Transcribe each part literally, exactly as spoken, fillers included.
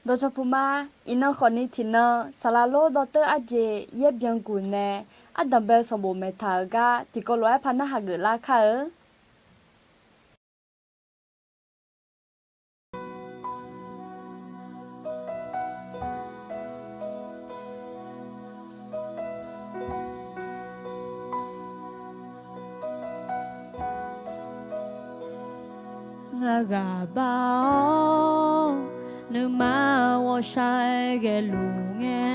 Dawqcawq puq ma, iqnan khawfni tiqnan saqlaq lor dawrteur arjeq yaer byanguq nae ardanqbae-eu sanqbof maeqtaq-euq gar tiqkawv lof-aer par narhaq geuflar kar-eu. Ngar ghaq bar-awr, nuima ghawqshaq-aer ghaeluf ngae,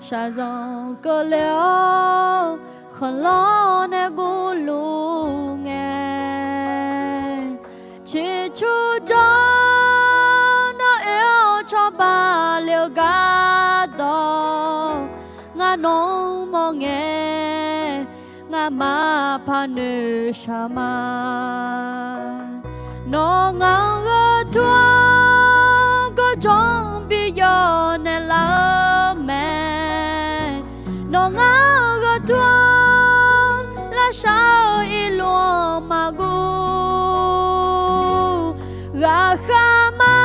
shaqzanq keuvle-awr, khanqlanr nae guvluf ngae, ciqcur jawr nawr oe-awr cawba le-eu gardawq, ngar nawq-anr mawr ngae, ngamaf par noeqshaq ma. Nawr ngaq-anr gheu tur-anr gawrjawr bi yawf naeqlaf-eu mae. Nawr ngaq-anr gheu tur-anr lavshar-eu irluf-anr maqguv. Ghaqkhaer ma,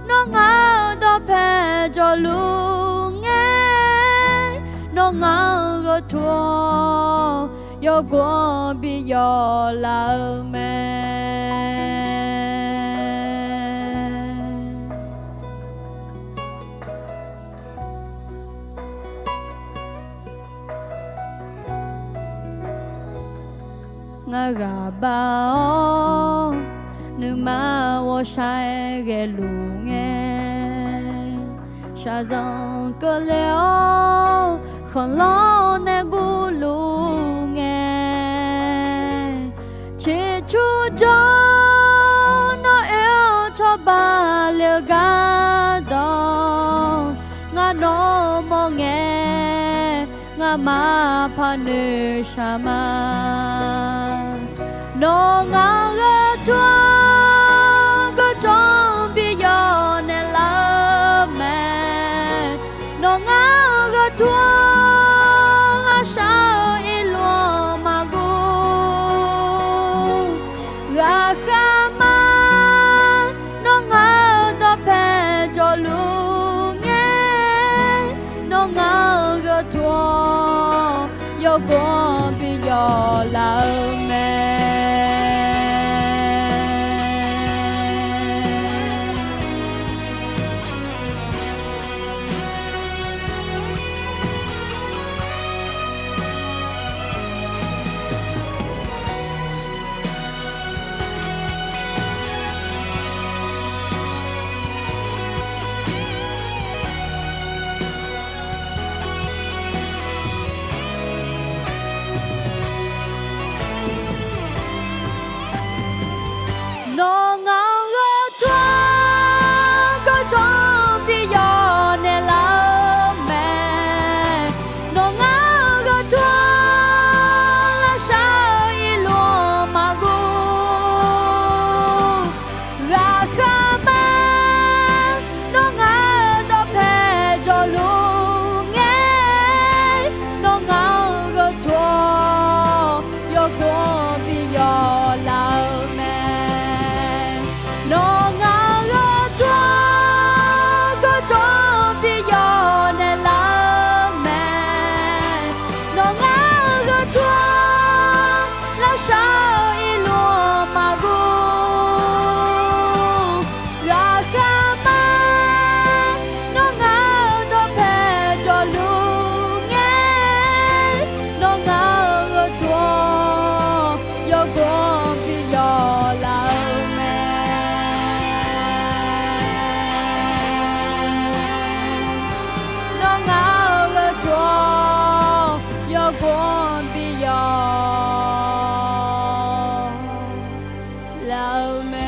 nawr ngaq-euq dawqpae jawrluf ngae, nawr ngaq-anr gheu tur-awr yawgov-anr bi yawf laf-eu mae. Ngar ghaq bar-awr, nuima ghawqshaq-aer ghaeluf ngae, shaqzanq keuvle-awr, khanqlanr nae guvluf ngae, ciqcur jawr nawr oe-awr cawba le-eu gardawq, ngar nawq-anr mawr ngae, ngamaf par noeqshaq ma. Nawr ngaq-anr gheu tur-anr gawrjawr bi yawf naeqlaf-eu mae. Nawr ngaq-anr gheu tur-anr lavshar-eu irluf-anr maqguv. Ghaqkhaer ma, nawr ngaq-euq dawqpae jawrluf ngae, nawr ngaq-euq gheu tur-awr yawgov-anr bi yawf laf-eu mae. Nawr ngaq-euq gheu tur-anr gawrjawr bi yawf naeqlaf-eu mae. Nawr ngaq-euq gheu tur-anr lavshar-eu irluf-anr maqguv. Ghaqkhaer ma, nawr ngaq-euq dawqpae jawrluf ngae, nawr ngaq-euq gheu tur-awr yawgov-anr bi yawf laf-eu mae. Nawr ngaq-euq gheu tur-anr gawrjawr bi yawf naeqlaf-eu mae. Nawr ngaq-euq gheu tur-anr lavshar-eu irluf-anr maqguv. Ghaqkhaer ma, nawr ngaq-euq dawqpae jawrluf ngae, nawr ngaq-euq gheu tur-awr yawgov-anr bi yawf laf-eu mae. Nawr ngaq-euq gheu tur-awr yawgov-anr bi yawf laf-eu mae.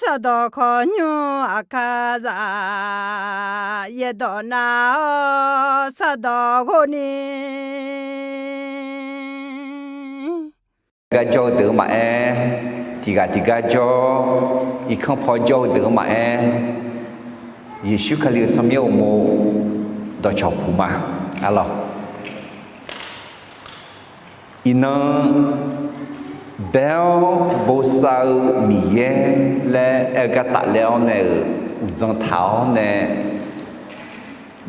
Sardawq khawqnymr aqkar zaq, yaerdawq nav-awr sardawq ghofni. gar jawr-eu deuq-anr maqaer, tiqghaq tiqgar jawr, irkanr paw jawr-eu deuq-anr maqaer, Yeqsur Kali-euq tsawrmyanr uqmov dawqcawq puq ma. Arlawq, iqnan bae-awr bosav-eu Miqyaer laer aer-eu gar tafler-awr nae-euq uqdzan taq-awr nae,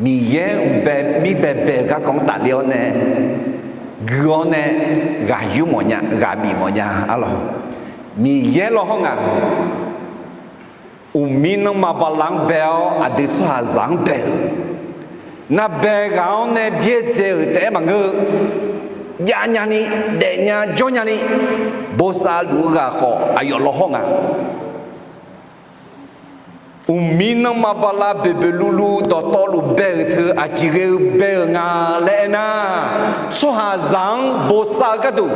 Miqyaer mqbae mirbae bae-eu garkawv-anr tafler-awr nae, gui-awr nae, ghaq yur mawf nya, ghaq bif mawf nya. Arlawq, Miqyaer lawr hawr nga. Uqmir nanrma bala-anr bae-awr aqdui tsawrhaqzaq-anr bae-eu, narbae ghaq-anr nae byaerdzae-euq taef-aer maqngeur-eu, jav nyani, daef nya jawr nyani, bosav luf-eu ghaq khawf aqyawf lawr hawr nga. Uqmir nanrma bala boeqboeq luvluv dawqtawvluf bae-euq teu aqjeq ghae-eu bae-euq nga laer aernar, tsawrhaqzaq-anr bosav-eu gharduq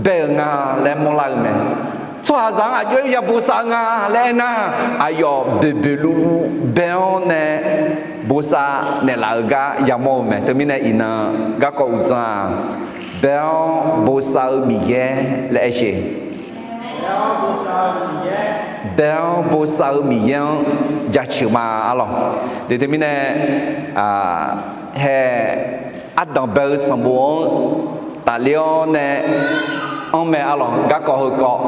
bae-euq nga laer mawrlar-eu mae. Tsawrhaqzaq-anr aqjox-aer ya bosav-eu nga laer aernar, aqyawf boeqboeq luvluv bae-awr nae bosav naeqlaf-eu gar yamawr-eu mae. Teumirnae iqnan garkawv uqdzan-aq, bae-awr bosav-eu Miqyaer laer aer sheq. Bae-awr bosav-eu Miqyaer-anr jaceuq ma. Arlawq, de teumirnae, hae, ardanq bae-eu sanqbof-anr tafler-awr nae anr mae. Arlawq, garkawv heukawv,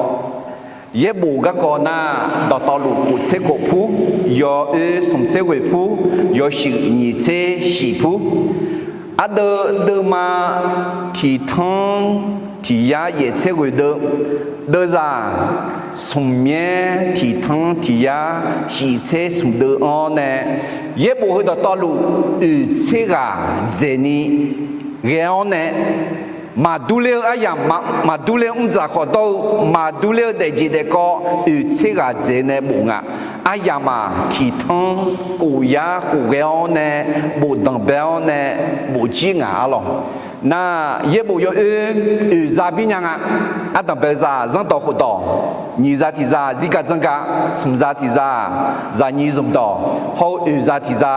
yaerbof garkawv nar, dawqtawvluf kof tser kof pur, yawoer smq tser ghoeq pur, yawshuif nyiq tser shif pur. Ardeuv deuvma tiq tanr tiq yar yaef tser ghoeq deuv, deuvzaq smq myaer tiq tanr tiq yar shif tser smq deuv-anr nae, yaerbof heu dawqtawvluf oeq tser ghaq dzaeqni ghae-awr nae, maqdur ler-eu aryamq, maqdur ler-eu mrdzaq khawf dawr-eu, maqdur ler-eu daefjeq daefkawv oeq tser ghaq dzaeq nae bof nga. Aryamq-aq tiq tanr kof yar khof ghae-awr nae, bofdanq bae-awr nae, bofjir ngaq. Arlawq, nar yaerbof yawoer oeq za bir nya nga. Ardanq bae-eu zaq zanrdawq khofdawq, nyiq za tiq za zirgaq dzanrgaq, smq za tiq za zaqnyiq zmqdawq hawr-eu oeq za tiq za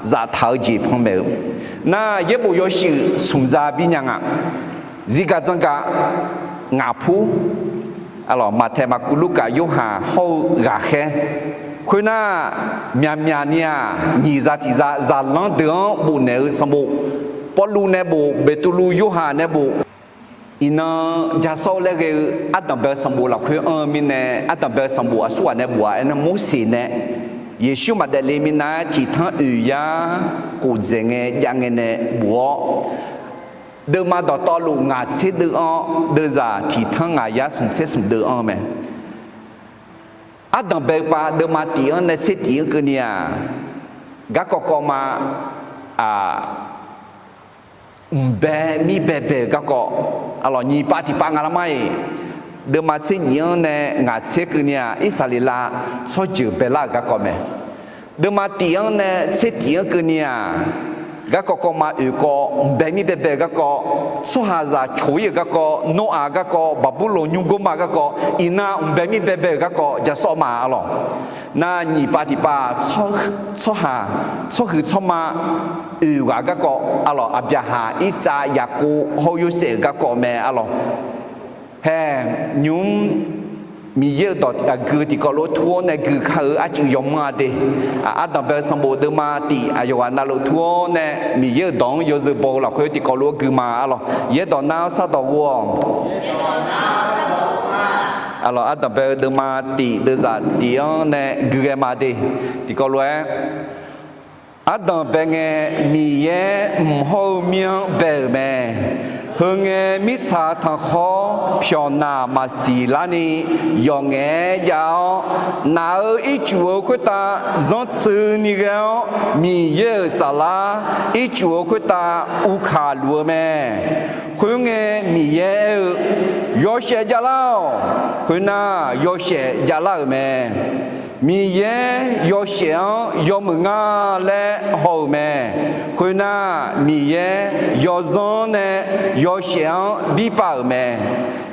zaftaq-eu jeq panmaeq-eu. Nar yaerbof yawshuif smq za bir nya nga. Zirgaq dzanrgaq ngaq pur. Arlawq, Maqtaeq, Maqkuv, Lurkaf, Yorhaq hawr-eu ghaqkhaer. Khoernar, myaqmyaq ni-aq, nyiq za tiq za zaqlanr deuq-anr bofnaeq-eu sanqbof, Pawrluv nae bof, Beqtuvluv, Yorhaq nae bof, iqnan ja sawr-eu laer ghae-eu ardanq bae-eu sanqbof lafkhoer anr-eu mirnae, ardanq bae-eu sanqbof aqsurghaq nae bof-a aernar, Morseq nae Yeqsur maqdaef le minav-aer tiq tanr oeq yar khof dzaeq ngae jav ngae nae bof-awr, deuvma dawqtawvluf ngaq tser deuv-anr, deuvzaq tiq tanr ngaq yar smq tser smq deuv-anr mae. Ardanq bae-eu pav deuvma tif-anr nae tser tif-anr keuvni-aq, garkawv kawv ma, aq, mqbae mir baebae-euq garkawv, arlawq, nyiq pav tiq pav nga lar mar-iq, deuvma tser nyif-anr nae ngaq tser keuvni-aq, Irsaqleqlav tsawrjeuq baelar-euq garkawv mae. Deuvma tif-anr nae tser tif-anr keuvni-aq, garkawv kawv ma oeq kawv mqbae mir baebae-euq garkawv, tsawrhaqzaq coq-ir-euq garkawv, Noraq garkawv, Baqburloq nymrgor ma garkawv, iqnan mqbae mir baebae-euq garkawv ja sawr ma, arlawq. Nar nyiq pav tiq pav, tsawrhaq, tsawrhuiq tsawrma oeq ghaq garkawv, arlawq, Aqbyaqhaq, Irtsav, Yaqkov hawr-eu Yorsaev-euq garkawv mae, arlawq. Hae, nymq-mr Miqyaer-euq dawq aqgeu tiqkawv lof-aer tur-awr nae gui kar-eu arcuiv yawmanr-a de. Ardanq bae-eu sanqbof deuvma tif aqyawf ghaq navluf tur-awr nae Miqyaer-euq dawq-anr yawzeu baw-eu lafkhoer tiqkawv lof-aer gui ma, arlawq. Yaerdawq nar-awr sar dawq ghof-awq. Arlawq, ardanq bae-eu deuvma tif deuvzaq tif-anr nae gui ghae ma de. Tiqkawv lof-aer, ardanq bae ngae Miqyaer mq hawr-eu mir-anr bae-euq mae. Heu ngae mirtsaq tanqkhawr pyawqnaq maqsiq larni yawqngaef-aer jav-awr, naq-euq ircuf-eu khoertav zanrtsuini ghae-awr, Miqyaer-euq saflar ircuf-eu khoertav uvkaq luf-eu mae. Khoerngae Miqyaer aer-eu, Yawshaef javlar-awq. Khoernar, yawshaef javlar-euq mae. Miqyaer yawshaef-anr yawmuiq nga laer haw-euq mae. Khoernar, Miqyaer yawzanr nae yawshaef-anr birpav-euq mae.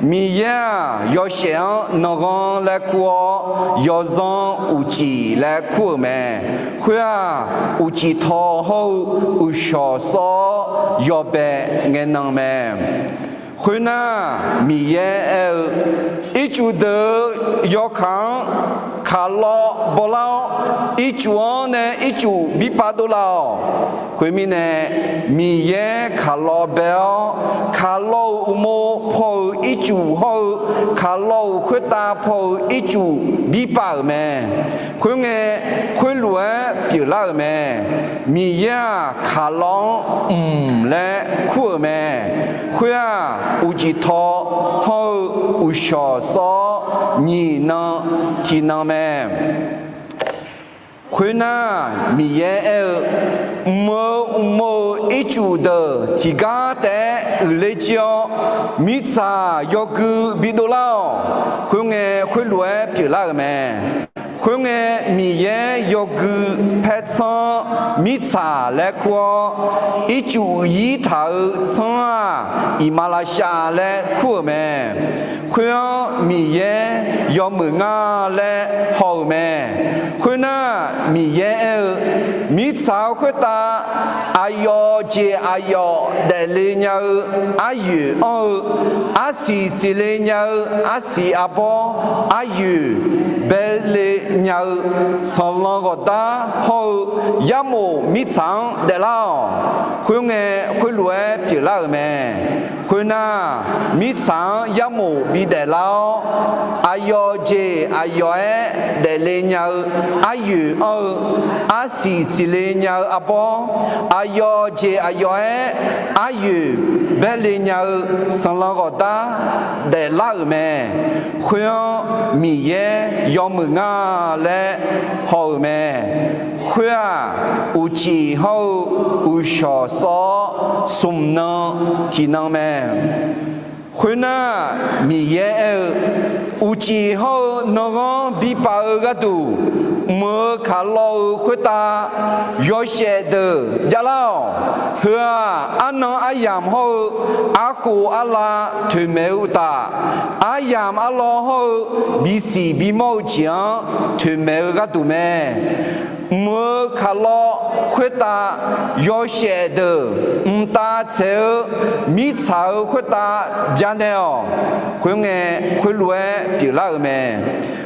Miqyaer-aq, yawshaef-anr nanrghanr laer kur-awr, yawzanr uqcif laer kur-euq mae. Khoer-aq, uqcif taw hawr-eu uqshawq sawr-awr yawbae ngaenan mae. Khoernar, Miqyaer aer-eu, Ircuf deuq-euq yawkaq-anr kaqlawv bawlar-awr, ircuf-anr nae ircuf bi pav dovlaf-awq. Khoermirnae, Miqyaer kaqlawv bae-awr, kaqlawv-euq uqmov paw-euq ircuf hawr-eu, kaqlawv-euq khoertav paw-euq ircuf bi pav-euq mae. Khoerngae, khoerlof-aer pyeuflar-euq mae. Miqyaer-aq, kaqlawv-anr mq laer kur-euq mae. Khoer-aq, uqcif taw hawr-eu uqshawq sawr-awr, nyiq nan tiq nan mae. Khoernar, Miqyaer aer-eu, Mq-euq uqmov-euq ircuf deuq tiqgar taef-aer uiqler jir-awr, mirtsaq yawgui bidov lar-awq. Khoerngae, khoerlof-aer pyeuflar-euq mae. Khoerngae, Miqyaer yawgui paertsanr-anr mirtsaq laer kur-awr, ircuf uiqyir taq-euq tsanr-aq, iqmalavshav laer kur-euq mae. Khoer-anr Miqyaer yawmuiq ngar laer haw-euq mae. Khoernar, Miqyaer aer-eu, Mirtsaq-euq khoertav aqyawf jeq aqyawf daefle nya-eu aryoeq anr-eu, arsiq siqle nya-eu arsiq arbawr, aryoeq baele nya-eu sanqlanq ghawqdar hawr-eu yarmof mirtsaq-anr daeflar-awq. Khoerngae, khoerlof-aer pyeuflar-euq mae. Khoernar, mirtsaq-anr yarmof bidaef lar-awr, aqyawf jeq aqyawf-aer daefle nya-eu aryoeq anr-eu, arsiq siqle nya-eu arbawr, aqyawf jeq aqyawf-aer aryoeq baele nya-eu sanqlanq ghawqdar daeflar-euq mae. Khoer-anr Miqyaer yawmuiq ngar laer haw-euq mae. Khoer-aq, uqcif hawr-eu uqshawq sawr-awr, smq nan tiq nan mae. Khoernar, Miqyaer aer-eu, Uqcif hawr-eu nanghanr bi pav-eu gharduq, mq-euq kaqlawv-euq khoertav yawshaef deuq javlar-awq. Heu-aq, arnan aryamq hawr-eu arkhof arlav toeqmaeq-eu uqtaf, aryamq arlawr hawr-eu bisiq bimawr-eu jeq-anr toeqmaeq-eu gharduq mae. Mq-euq kaqlawv khoertav yawshaef deuq mqtav tsaeq-eu mirtsaq-euq khoertav byanaeq-awq. Khoerngae, khoerlof-aer pyeuflar-euq mae.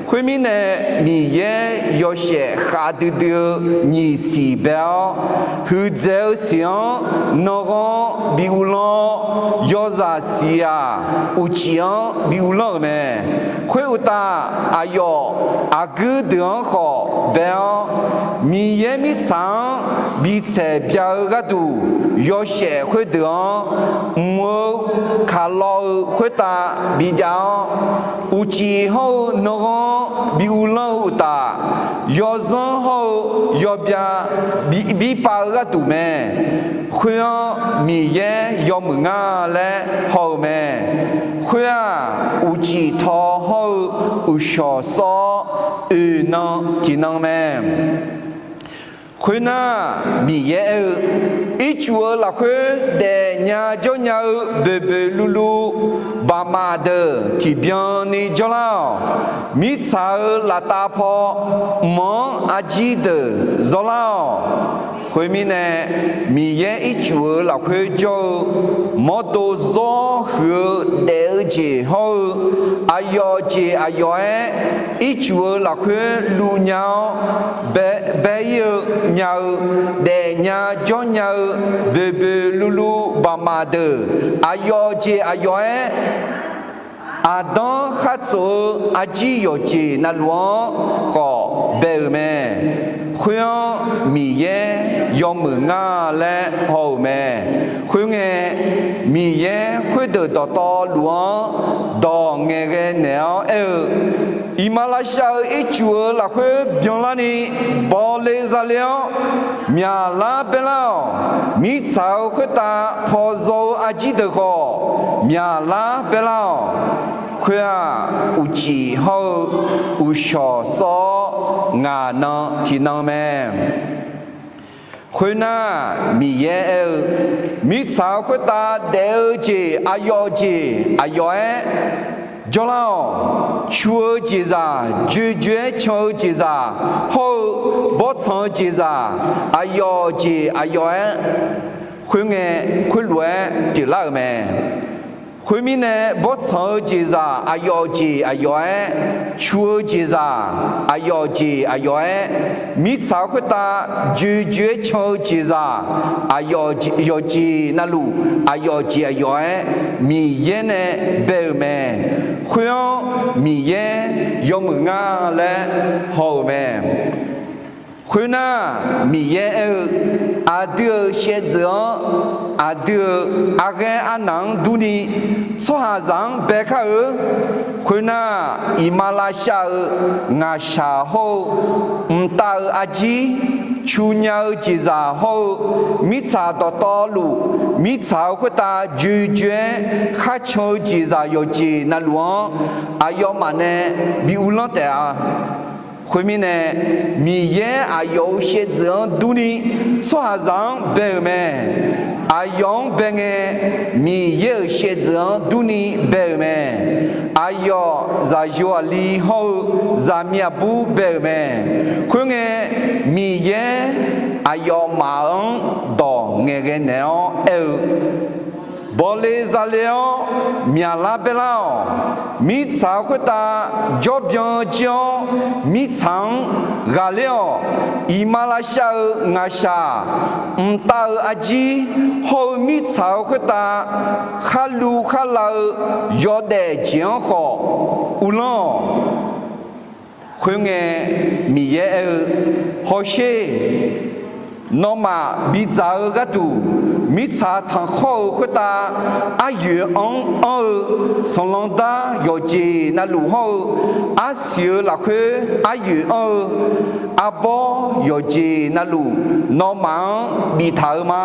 Khoermirnae, Miqyaer yawshaef khavdui dui-eu nyiq siq bae-awr, huiqdzaeq-eu siq-anr nanghanr bi uvlanr-awr, yawzaq siq-aq, uqcif-anr bi uvlanr-euq mae. Khoeruqtaf, aqyawf aqguir deuq-anr khawf bae-awr, Miqyaer mirtsaq-anr bitsaeq bya-eu gharduq, yawshaef khoerdeuq-anr mq-euq kaqlawv-eu khoertav bijav-awr, uqcif hawr-eu nanghanr bi uvlanr-eu uqtaf, yawzanr hawr-eu yawbya bi, bipav-eu gharduq mae. Khoer-anr Miqyaer yawmuiq ngar laer haw-euq mae. Khoer-aq, uqcif taw hawr-eu uqshawq sawr-awr, oeq nan tiq nan mae. Khoernar, Miqyaer aer-eu, Ircuf-eu lafkhoer daefnya jawrnya-eu boeqboeq luvluv baqmaf deuq tiqbyan ni jawrlar-awq. Mirtsaq-euq laftav paw mq-anr arjir deuq zawrlar-awq. Khoermirnae, Miqyaer ircuf-eu lafkhoer jawr-eu mawrdo zawr huiq-eu daef-eu jeq hawr-eu, aqyawf jeq aqyawf-aer ircuf-eu lafkhoer luvnya-awr, bae, bae ir-eu nya-eu, daefnya jawrnya-eu boeqboeq luvluv baqmaf deuq, aqyawf jeq aqyawf-aer aqdanr khar tsof-eu arjir yawqjeq navluf-anr khawf bae-euq mae. Khoer-anr Miqyaer yawmuiq ngar laer haw-euq mae. Khoerngae, Miqyaer khoerdeuq dawqtawvluf-anr dawq ngaeqghae naeq-awr aer-eu, Iqmalavshav-euq ircuf-eu lafkhoer byanlarni bawle zale-awr, myaqlar baelar-awq. Mirtsaq-euq khoertav paw zaw-eu arjir deuq khawf, myaqlar baelar-awq. Khoer-aq, uqcif hawr-eu uqshawq sawr-awr, ngaq nan tiq nan mae. Khoernar, Miqyaer aer-eu, Mirtsaq-euq khoertav daef-eu jeq aqyawf jeq aqyawf-aer jawrlar-awq. Cu-eu jeqzaq, joejoe-aer can-eu jeqzaq, hawr-eu bawrtsanq-eu jeqzaq, aqyawf jeq aqyawf-aer, khoerngae, khoerlof-aer pyeuflar-euq mae. Khoermirnae, bawrtsanq-eu jeqzaq aqyawf jeq aqyawf-aer, cu-eu jeqzaq aqyawf jeq aqyawf-aer, mirtsaq-eu khoertav joejoe-aer can-eu jeqzaq aqyawf, yawqjeq navluf aqyawf jeq aqyawf-aer, Miqyaer nae bae-euq mae. Khoer-anr Miqyaer yawmuiq nga laer haw-euq mae. Khoernar, Miqyaer aer-eu, aqdui-euq shaevdzeuf-anr, aqdui-euq arghaer arnaq-anr durni, tsawrhaqzaq-anr bae kar-eu. Khoernar, iqmalavshav-eu ngaqshaq hawr-eu, mqtav-euq arjir, cunya-eu jeqzaq hawr-eu, mirtsaq dawqtawvluf, mirtsaq-eu khoertav joejoe-aer kharcan-eu jeqzaq yawqjeq navluf-anr, aqyawfmaf nae bi uvlanr taef-a. Khoermirnae, Miqyaer aqyawf-euq shaevdzeuf-anr durni, tsawrhaqzaq-anr bae-euq mae. Aqyawf-anr bae ngae, Miqyaer-euq shaevdzeuf-anr durni bae-euq mae. Aqyawf zaqyo aqli hawr-eu zaqmiq aqbur bae-euq mae. Khoerngae, Miqyaer aqyawfmaf-anr dawq ngaeqghae naeq-awr aer-eu, Bawle zale-awr myaqlar baerlar-awq. Mirtsaq-eu khoertav jawrbyan jir-awr, mirtsaq-anr ghaqler-awq. Iqmalavshav-eu ngaqshaq, mqtav-euq arjir hawr-eu mirtsaq-eu khoertav kharluv kharlav-eu yawdaef jeq-anr khawf uvlanr-awq. Khoerngae, Miqyaer aer-eu, Hawsher, nawmaf bidzaq-eu gharduq, mirtsaq tanqkhawr-eu khoertav aryoeq anr-eu, sanqlanq dar yawqjeq navluf hawr-eu, arsiq-eu lafkhoer aryoeq anr-eu, arbawr yawqjeq navluf nawmaf-anr biftaq-eu ma.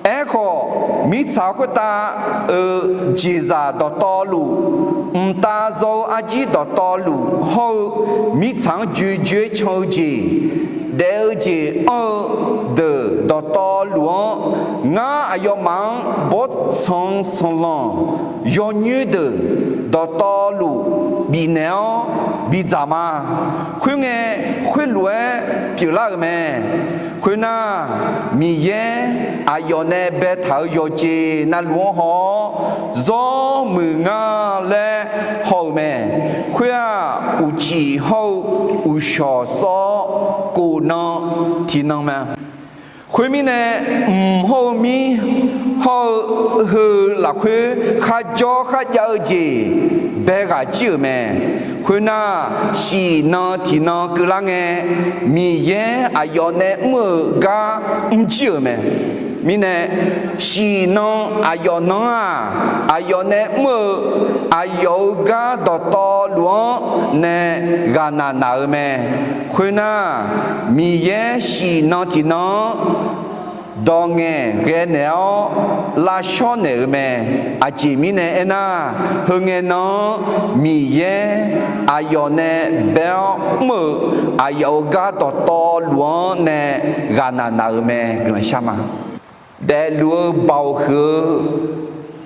Aerkhawf, mirtsaq khoertav-euq jeqzaq dawqtawvluf, mqtav zaw-eu arjir dawqtawvluf hawr-eu, mirtsaq-anr joejoe-aer can-eu jeq, daef-eu jeq anr-eu deuq dawqtawvluf-anr, ngar aqyawfmaf-anr bawrtsanq sanqlanq yawnyoer deuq dawqtawvluf bifnaeq-awr bidzaq ma. Khoerngae, khoerlof-aer pyeuflar-euq mae. Khoernar, Miqyaer aqyawf nae baetaq-euq yawqjeq navluf-anr haw-awr, zawr muiq nga laer haw-euq mae. Khoer-aq, uqcif hawr-eu uqshawq sawr-awr, kof nan tiq nan mae. Khoermirnae, mq hawr-eu mir hawr-eu heu lafkhoer kharjawr kharjav-eu jeq bae ghaq jir-euq mae. Khoernar, shif nan tiq nan keuvlar ngae, Miqyaer aqyawf nae mr-euq gar mr jir-euq mae. Mirnae, shif nan aqyawf nan-aq, aqyawf nae mr-eu aqyawf-euq gar dawqtawvluf-anr nae ghaqnaq naq-eu mae. Khoernar, Miqyaer shif nan tiq nan-anr dawq ngaeqghae naeq-awr lavshawr naeq-euq mae. Aqjeq mirnae aernar, heu ngae nan-anr Miqyaer aqyawf nae bae-awr mr-euq aqyawf-euq gar dawqtawvluf-anr nae ghaqnaq naq-euq mae. Guiqlanq shar ma. Daefluf-eu baoq huiq-eu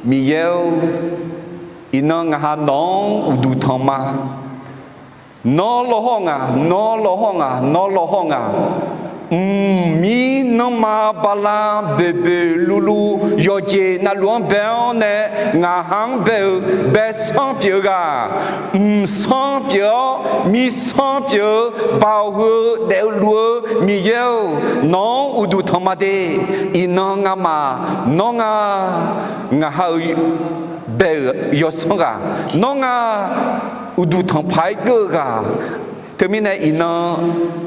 Miqyaer-or, iqnan ngaq ha nawq-anr uqduq tanq ma. Nawr lawhawr ngaq, nawr lawhawr ngaq, nawr lawhawr ngaq. Mqmir nanrma bala boeqboeq luvluv yawqjeq navluf-anr bae-awr nae, ngaq ha-anr bae-eu bae sanr pyeuf-eu ghaq, mqsanr pyeuf-awr mirsanr pyeuf-eu baoq huiq-eu daefluf-eu Miqyaer-or, nawq-anr uqduq tanq ma de. Iqnan ngamaf nawr nga, ngaq ha-euq bae-euq yawsanr ghaq, nawr nga uqduq tanq paq-aer geur-eu ghaq. Teumirnae iqnan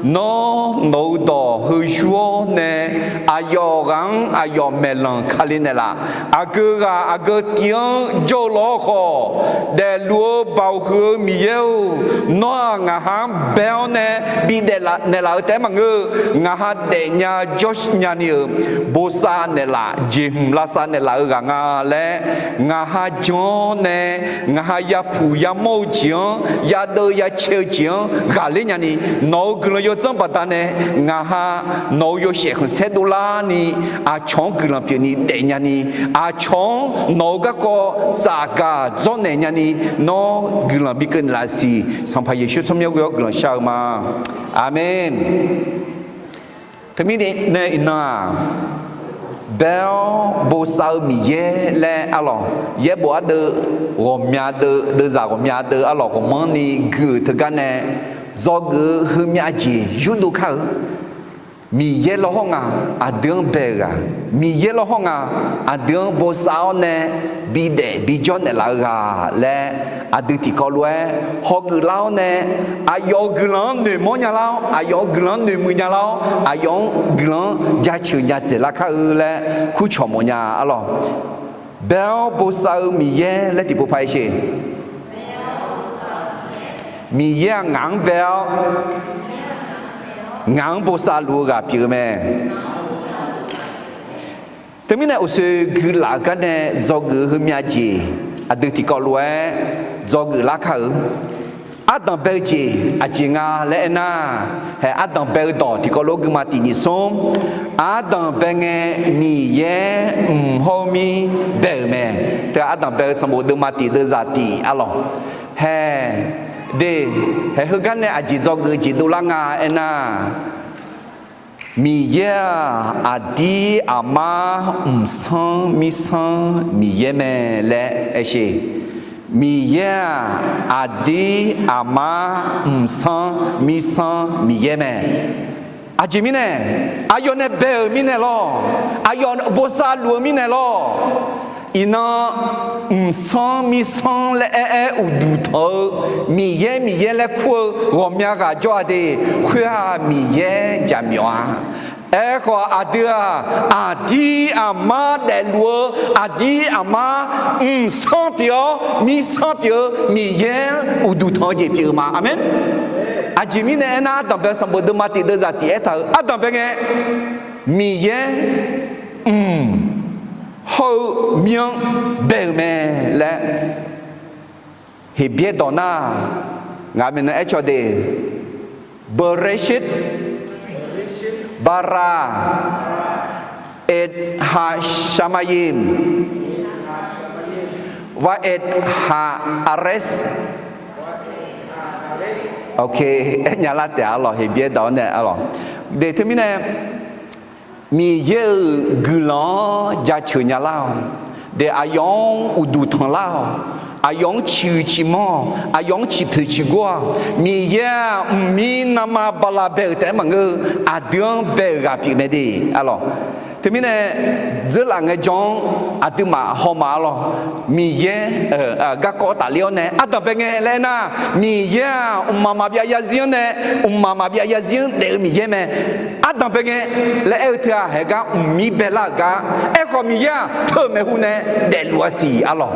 nawr nawq-eu dawq heu yur-awr nae aqyawf ghaq-anr aqyawf maeqlanq kali naeqlaf. Aqgeu ghaq aqgeu tiv-anr jawr-eu lawr khawf, daefluf-eu baoq huiq-eu Miqyaer-or, nawr-aq ngaq ha-anr bae-awr nae bidaef naeqlaf-eu taef-aer maqngeur-eu, ngaq ha daefnya jawrnya ni-euq bosav naeqlaf, jeqhmq lavsav naeqlaf-eu ghaq nga laer, ngaq ha jan-awr nae ngaq ha yapuq yamawr-eu jeq-anr, yadeuv yacae-eu jeq-anr ghaqler nyani, nawq-euq guiqlanq yawdzanr baqdanae ngaq ha nawq-euq yawshaef khanqsaer dovlarni, aqcawq-anr guiqlanq pyeufni daefnya ni, aqcawq-anr nawq-euq garkawv tsafgaq dzawrnaeq nyani, nawr guiqlanq bikeuv naeqlaf siq. Sanqpaq Yeqsur tsawrmyanr ghoe-awr guiqlanq shar-eu ma. Aqmeq. Teumirnae iqnan-aq, Bae-awr bosav-eu Miqyaer laer arlawq, yaerbof ardeuv ghawqmya deuv, deuvzaq ghawqmya deuv arlawq, ghawqmanrni gui-euq teugar nae dzawgeuf-eu heumyav jeq yurdov kar-eu. Miqyaer lawr hawr nga aqdui-anr bae-eu ghaq, Miqyaer lawr hawr nga aqdui-anr bosav-awr nae bidaef bijawr naeqlaf-eu ghaq laer, aqdui tiqkawv lof-aer hawgeuf lar-awr nae, aqyawf-euq guiqlanq-anr noeqmawr nya lar-awr, aqyawf-euq guiqlanq-anr noeqmuiq nya lar-awr, aqyawf-anr guiqlanq-anr jaceuq nya dzaeqlar kar-eu laer kurcawq mawf nya arlawq. Bae-awr bosav-eu Miqyaer laer tiqpov paq-aer sher. Miqyaer-aq ngaq-anr bae-awr, ngaq-anr bosav luf-eu ghaq pyeuf-eu mae. Teumirnae uqshoe guilaf-euq gar nae dzawgeuf-eu heumyav jeq aqdui tiqkawv lof-aer dzawgeuf lar kar-eu. Ardanq bae-eu jeq aqjeq nga laer aernar, hae ardanq bae-eu dawq tiqkawv lof-aer guima tiq nyiq smr, ardanq bae ngae Miqyaer mq hawr-eu mir bae-euq mae. Teu-aq ardanq bae-eu sanqbof deuvma tiq deuvzaq tiq arlawq. Hae, de, hae heugar nae aqjeq dzawgeuf jeq dovlar nga aernar, Miqyaer-aq aqdir aqmar mqsanr mirsanr Miqyaer mae laer aer sher. Miqyaer-aq aqdir aqmar mqsanr mirsanr Miqyaer mae. Aqjeq mirnae, aqyawf nae bae-euq mirnae lawr, aqyawf bosav luf-eu mirnae lawr. Iqnan mqsanr mirsanr laer aer-aer uqduq tanq-eu Miqyaer Miqyaer laer kur-eu ghawqmya ghaq jawr-a de, khoer-aq Miqyaer jaqmyawf-a. Aerkhawf aqdui-aq aqdir aqmar daefluf-eu aqdir aqmar mqsanr pyeuf-awr mirsanr pyeuf-eu Miqyaer uqduq tanq-eu jeq pyeuf-eu ma. Aqmeq. Aqjeq mirnae aernar, ardanq bae sanqbof deuvma tiq deuvzaq tiq aertaq-euq ardanq bae ngae Miqyaer mq hawr-eu mir-anr bae-euq mae laer Heqbyaer dawq nar, ngaq maeqnan aercaw de, Bereshit bara et ha shamayim va et ha ares. Ok, aernya lar taef arlawq, Heqbyaer dawq-anr nae arlawq. De teumirnae Miqyaer-euq guiqlanq-anr jaceuq nya lar-awq. De aqyawf-anr uqduq tanq lar-awq. Aqyawf-anr ciqhuiq ciqmanr-awq. Aqyawf-anr ciqpoeq ciqgor-awq. Miqyaer-aq mqmir nanma bala bae-euq taef-aer maqngeur-eu, aqdui-anr bae-euq ghaq pyeuf mae de arlawq. Teumirnae dzeurlaf ngaejawr-anr aqduimaf hawma arlawq. Miqyaer garkawv tafler-awr nae ardanq bae ngae laer aernar, Miqyaer-aq mqmaq maqbyav yarzir-anr nae, mqmaq maqbyav yarzir-anr daef-eu Miqyaer mae. Ardanq bae ngae laer aer-eu teu-aq, haegar mqmir baelar-euq gar. Aerkhawf Miqyaer-aq teu maeqhu nae daefluf-a siq arlawq.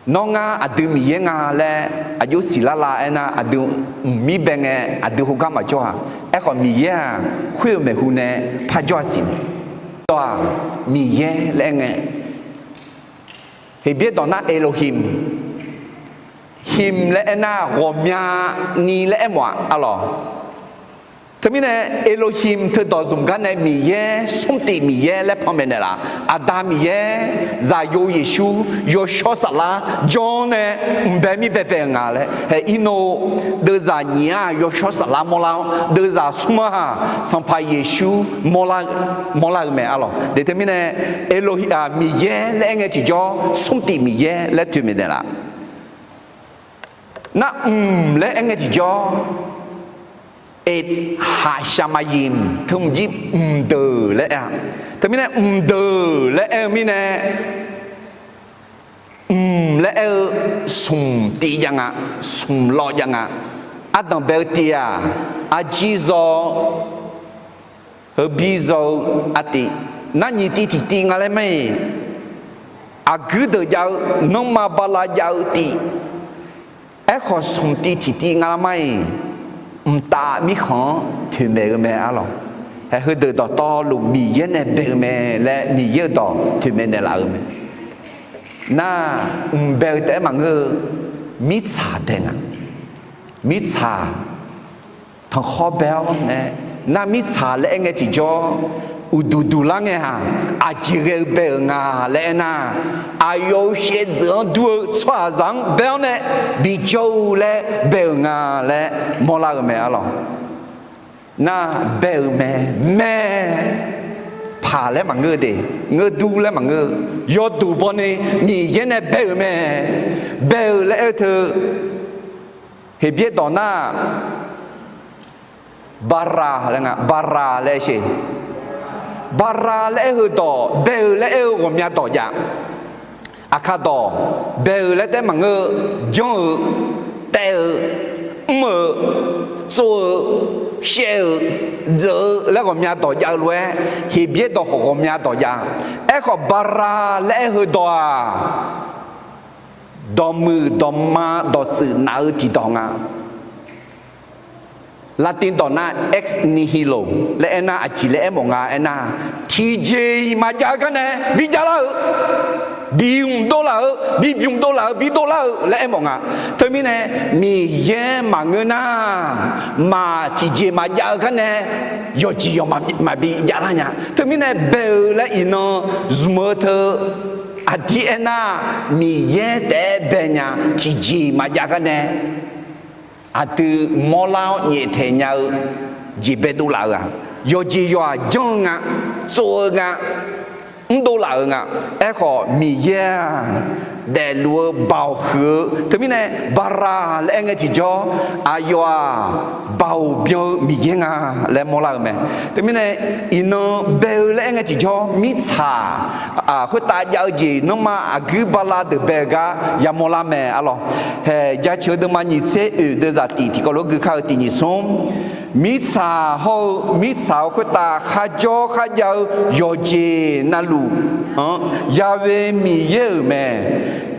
Nawr ngar aqdui Miqyaer nga laer aqjox siqlar la aernar, aqdui mqmir bae ngae aqdui heugar maqjawr-a. Aerkhawf Miqyaer-aq khoer-eu maeqhu nae parjawr-a siq mae. Dawq-aq Miqyaer laer aer ngae, Heqbyaer dawq nar Elohim, him laer aernar ghawqmyani laer aermawf-aq arlawq. Teumirnae Elohim teudawq zmq gar nae Miqyaer, smrtif Miqyaer laer panmaeq naeqlaf. Aqda Miqyaer, Zaqyo Yeqsur, Yawshawr Saflar jawr-anr nae mqbae mir baebae-euq nga laer. Hae irnov deuvzaq nyiq-aq Yawshawr Saflar mawrlar-awr, deuvzaq smr-anr-aq Sanqpaq Yeqsur mawrlar-eu mae arlawq. De teumirnae Elohi-aq Miqyaer laer aer ngae tiqjawr smrtif Miqyaer laer toeqmaeq naeqlaf. Nar mq laer aer ngae tiqjawr, et haqshaqmaqyimq teu mqjir mqdeuq laer aer-a. Teumirnae mqdeuq laer aer-eu mirnae, mq laer aer-eu smq tiv jav nga, smq lawv jav nga. Ardanq bae-eu tiv-aq, arjir zaw-awr, heubir zaw-eu artiv, nar nyiq tiv tiqtiv nga laer ma-iq, aqguir deuq jav-eu, nanrma bala jav-eu tiv, aerkhawf smq tiv tiqtiv nga laer ma-iq, mqtav mirkhanq-anr toeqmaeq-eu mae arlawq. Hae heudeuq dawqtawvluf Miqyaer nae bae-eu mae laer Miqyaer-euq dawq toeqmaeq naeqlaf-eu mae. Nar mq bae-eu taef-aer maqngeur-eu, mirtsaq bae nga. Mirtsaq tanqkhawr bae-awr nae, nar mirtsaq laer aer ngae tiqjawr, uqduq duq lar ngae-aq, aqjeq ghae-eu bae-euq nga laer aernar, aqyawf-euq shaevdzeuf-anr dur-eu tsawrhaqzaq-anr bae-awr nae bijawr-eu laer bae-euq nga laer mawrlar-eu mae arlawq. Nar bae-euq mae, mae paq laer maqngeur-eu de, ngeur dur laer maqngeur-eu, yawduq bawni Miqyaer nae bae-euq mae. Bae-euq laer aer-eu teu, Heqbyaer dawq nar, bara laer nga, bara laer aer sheq. Bara laer aer-eu dawq, bae-eu laer aer-eu ghawqmya dawq jav. Aqkaq dawq, bae-eu laer taef maqngeur-eu, janr-eu, taev-eu, mr-eu, tsov-eu, shaev-eu, dzeuq-eu laer ghawqmya dawq jav-eu lof-aer, Heqbyaer dawq khawf ghawqmya dawq jav. Aerkhawf, bara laer aer-eu dawq-aq, dawqmuiq dawqma dawqtsuif naf-eu tiqdawq nga. Latin dawq nar ex nihilo laer aernar, aqjeq laer aermawf nga aernar, tiqjeq-iq maqjav-eu garnae bijav lar-eu, bimq dovlaf-eu, bibymq dovlaf-eu, bidovlar-eu laer aermawf nga. Teumirnae, Miqyaer maqngeur nar, maq tiqjeq maqjav-eu garnae yawqjeq yawq maqbi javlar nya. Teumirnae, bae-eu laer iqnan zmq-eu teu, aqdir aernar, Miqyaer taef-aer bae nya, tiqjeq maqjav garnae aqdui mawrlar-awr nyaeftaeq nya-eu jeq baedov laf-eu-aq, yawqjeq yawq-aq janr-eu nga, tsov-eu nga, mrdov laf-euq nga. Aerkhawf, Miqyaer-aq, daefluf-eu baoq huiq-eu, teumirnae, bara laer aer ngae tiqjawr, aqyawf-aq, baoq byan-eu Miqyaer nga laer mawrlar-euq mae. Teumirnae, iqnan bae-eu laer aer ngae tiqjawr, mirtsaq khoertav jav-eu jeq nanrma aqguir bala deuq bae-eu gar yamawr lar mae arlawq. Haeq jaceuq-eu deuvma nyiq tser oeq deuvzaq tif tiqkawv lof gui kar-eu tiq nyiq smr. Mirtsaq hawr-eu, mirtsaq-euq khoertav kharjawr kharjav-eu yawqjeq navluf-anr, Ya'we Miqyaer-euq mae.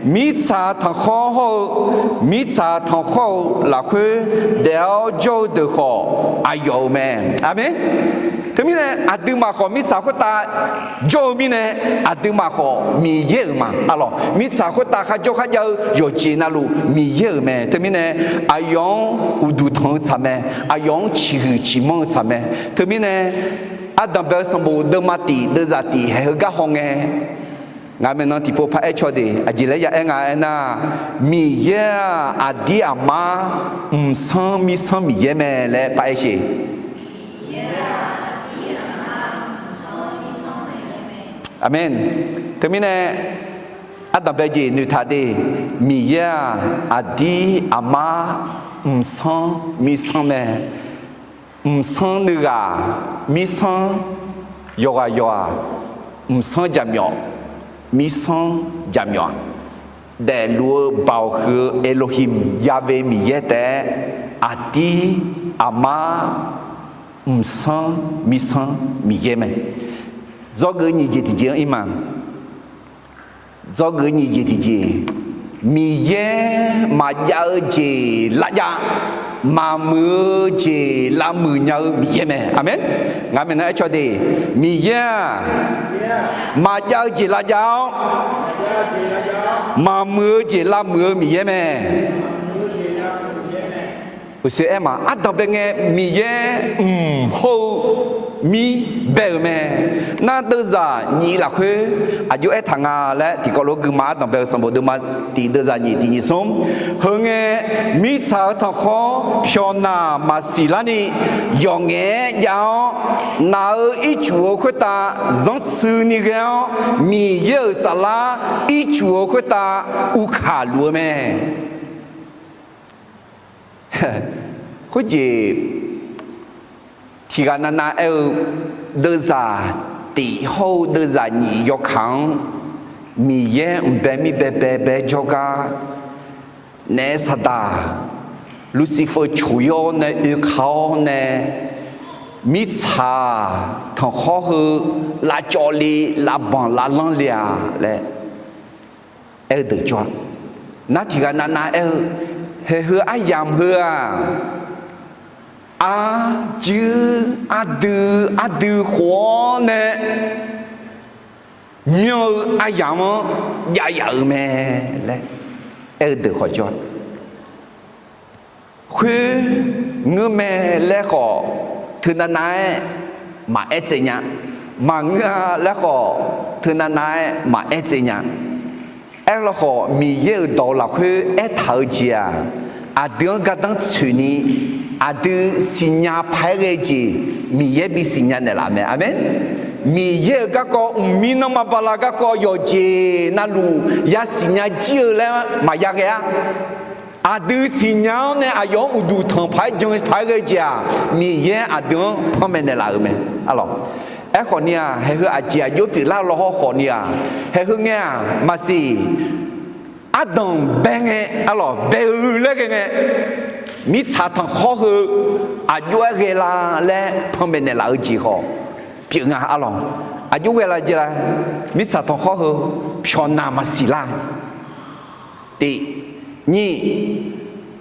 Mirtsaq tanqkhawr hawr-eu, mirtsaq tanqkhawr-eu lafkhoer daef-awr jawr-eu deuq khawf, aqyawf-euq mae. Aqmeq. Teumirnae, aqduimaf khawf mirtsaq khoertav jawr-eu mirnae, aqduimaf khawf Miqyaer-euq ma arlawq. Mirtsaq khoertav kharjawr kharjav-eu yawqjeq navluf Miqyaer-euq mae. Teumirnae, aqyawf-anr uqduq tanq-eu tsaq mae. Aqyawf-anr ciqhuiq ciqmanr-eu tsaq mae. Teumirnae, ardanq bae-eu sanqbof deuvma tif deuvzaq tif haeq heugar hawngae, ngaq maeqnan tiqpov paraer caw de. Aqjeq laer ya aer nga aernar, Miqyaer-aq, aqdir aqmar mqsanr mirsanr Miqyaer mae laer paraer sheq. Aqmeq. Teumirnae, ardanq bae jeq noeqtaq de. Miqyaer-aq, aqdir aqmar mqsanr mirsanr mae. Mqsanr nuighaq mirsanr yawqghaq yawq-aq, mqsanr jaqmyawf mirsanr jaqmyawf-aq, daefluf-eu baoq huiq-eu Elohim Ya'we Miqyaer taef-aer, aqdir aqmar mqsanr mirsanr Miqyaer mae. Dzawgeuf nyiq jeq tiqjeq-anr ir ma. Dzawgeuf nyiq jeq tiqjeq, Miqyaer maqjav-eu jeq lavjav, maqmuiq-eu jeq lavmuiq nya-eu Miqyaer mae. Aqmeq. Ngaq maeqnan aer caw de, Miqyaer-aq, maqjav-eu jeq lavjav-awr, maqmuiq-eu jeq lavmuiq-eu Miqyaer mae. Uqshoe aer ma, ardanq bae ngae Miqyaer mq hawr-eu mir bae-euq mae. Nar deuvzaq nyiq lafkhoer aqjox aertaq nga laer tiqkawv lof-aer guima ardanq bae-eu sanqbof deuvma tif deuvzaq nyiq tiq nyiq smr. Heu ngae, mirtsaq-eu tanqkhawr pyawqnaq maqsiq larni yawqngaef-aer jav-awr, naq-euq ircuf-eu khoertav zanrtsuini ghae-awr, Miqyaer-euq saflar ircuf-eu khoertav uvkaq luf-eu mae. Khoerjeq tiqghaq navnav aer-eu, deuvzaq tif hawr-eu deuvzaq nyiq yawkaq-anr Miqyaer mqbae mir baebae bae jawrgar, naef saqdaq Lucifer coq-ir-awr nae oeka-awr nae, mirtsaq tanqkhawr heu lavcawv le, lavbanq lavlanr le-a laer aer-eu deuq jawr-a. Nar tiqghaq navnav aer-eu, haeq heu aryamq heu-aq, arjuir ardui ardui khof-awr nae myanr-eu aryamq-anr jav yaf-euq mae laer aer-eu deuq khawf jawr-a. Khoerngeurmae laer khawf, teunav nav-aer maqaer tsaev nya. Maqngeur-a laer khawf, teunav nav-aer maqaer tsaev nya. Aerlawkhawf, Miqyaer-euq dawq lafkhoer aertaq-eu jeq-aq, aqdui-anr gardanr tsoeqni, aqdui siqnya paq-aer ghae-eu jeq, Miqyaer bisiqnya naeqlaf mae. Aqmeq. Miqyaer-euq garkawv, mqmir nanrma bala garkawv yawqjeq navluf yasiq nya jir-eu laer maqya ghae-ar. Aqdui siqnya-awr nae aqyawf-anr uqduq tanq paq-aer jan paq-aer ghae-eu jeq-aq, Miqyaer aqdui-anr panmaeq naeqlaf-euq mae. Arlawq, aerkhawf ni-aq, haeq heu aqjeq aqjox pyeuflar law hawr khawf ni-aq, haeq heu ngae-aq maqsiq ardanq bae ngae, arlawq, bae-eu laer ghae ngae, mirtsaq tanqkhawr heu aqjox-aer ghae la laer panmaeq naeqlaf-eu jeq khawf pyeuf nga, arlawq. Aqjox ghae la jeq la? Mirtsaq tanqkhawr heu pyawqnaq maqsiq lar. Tiq, nyiq,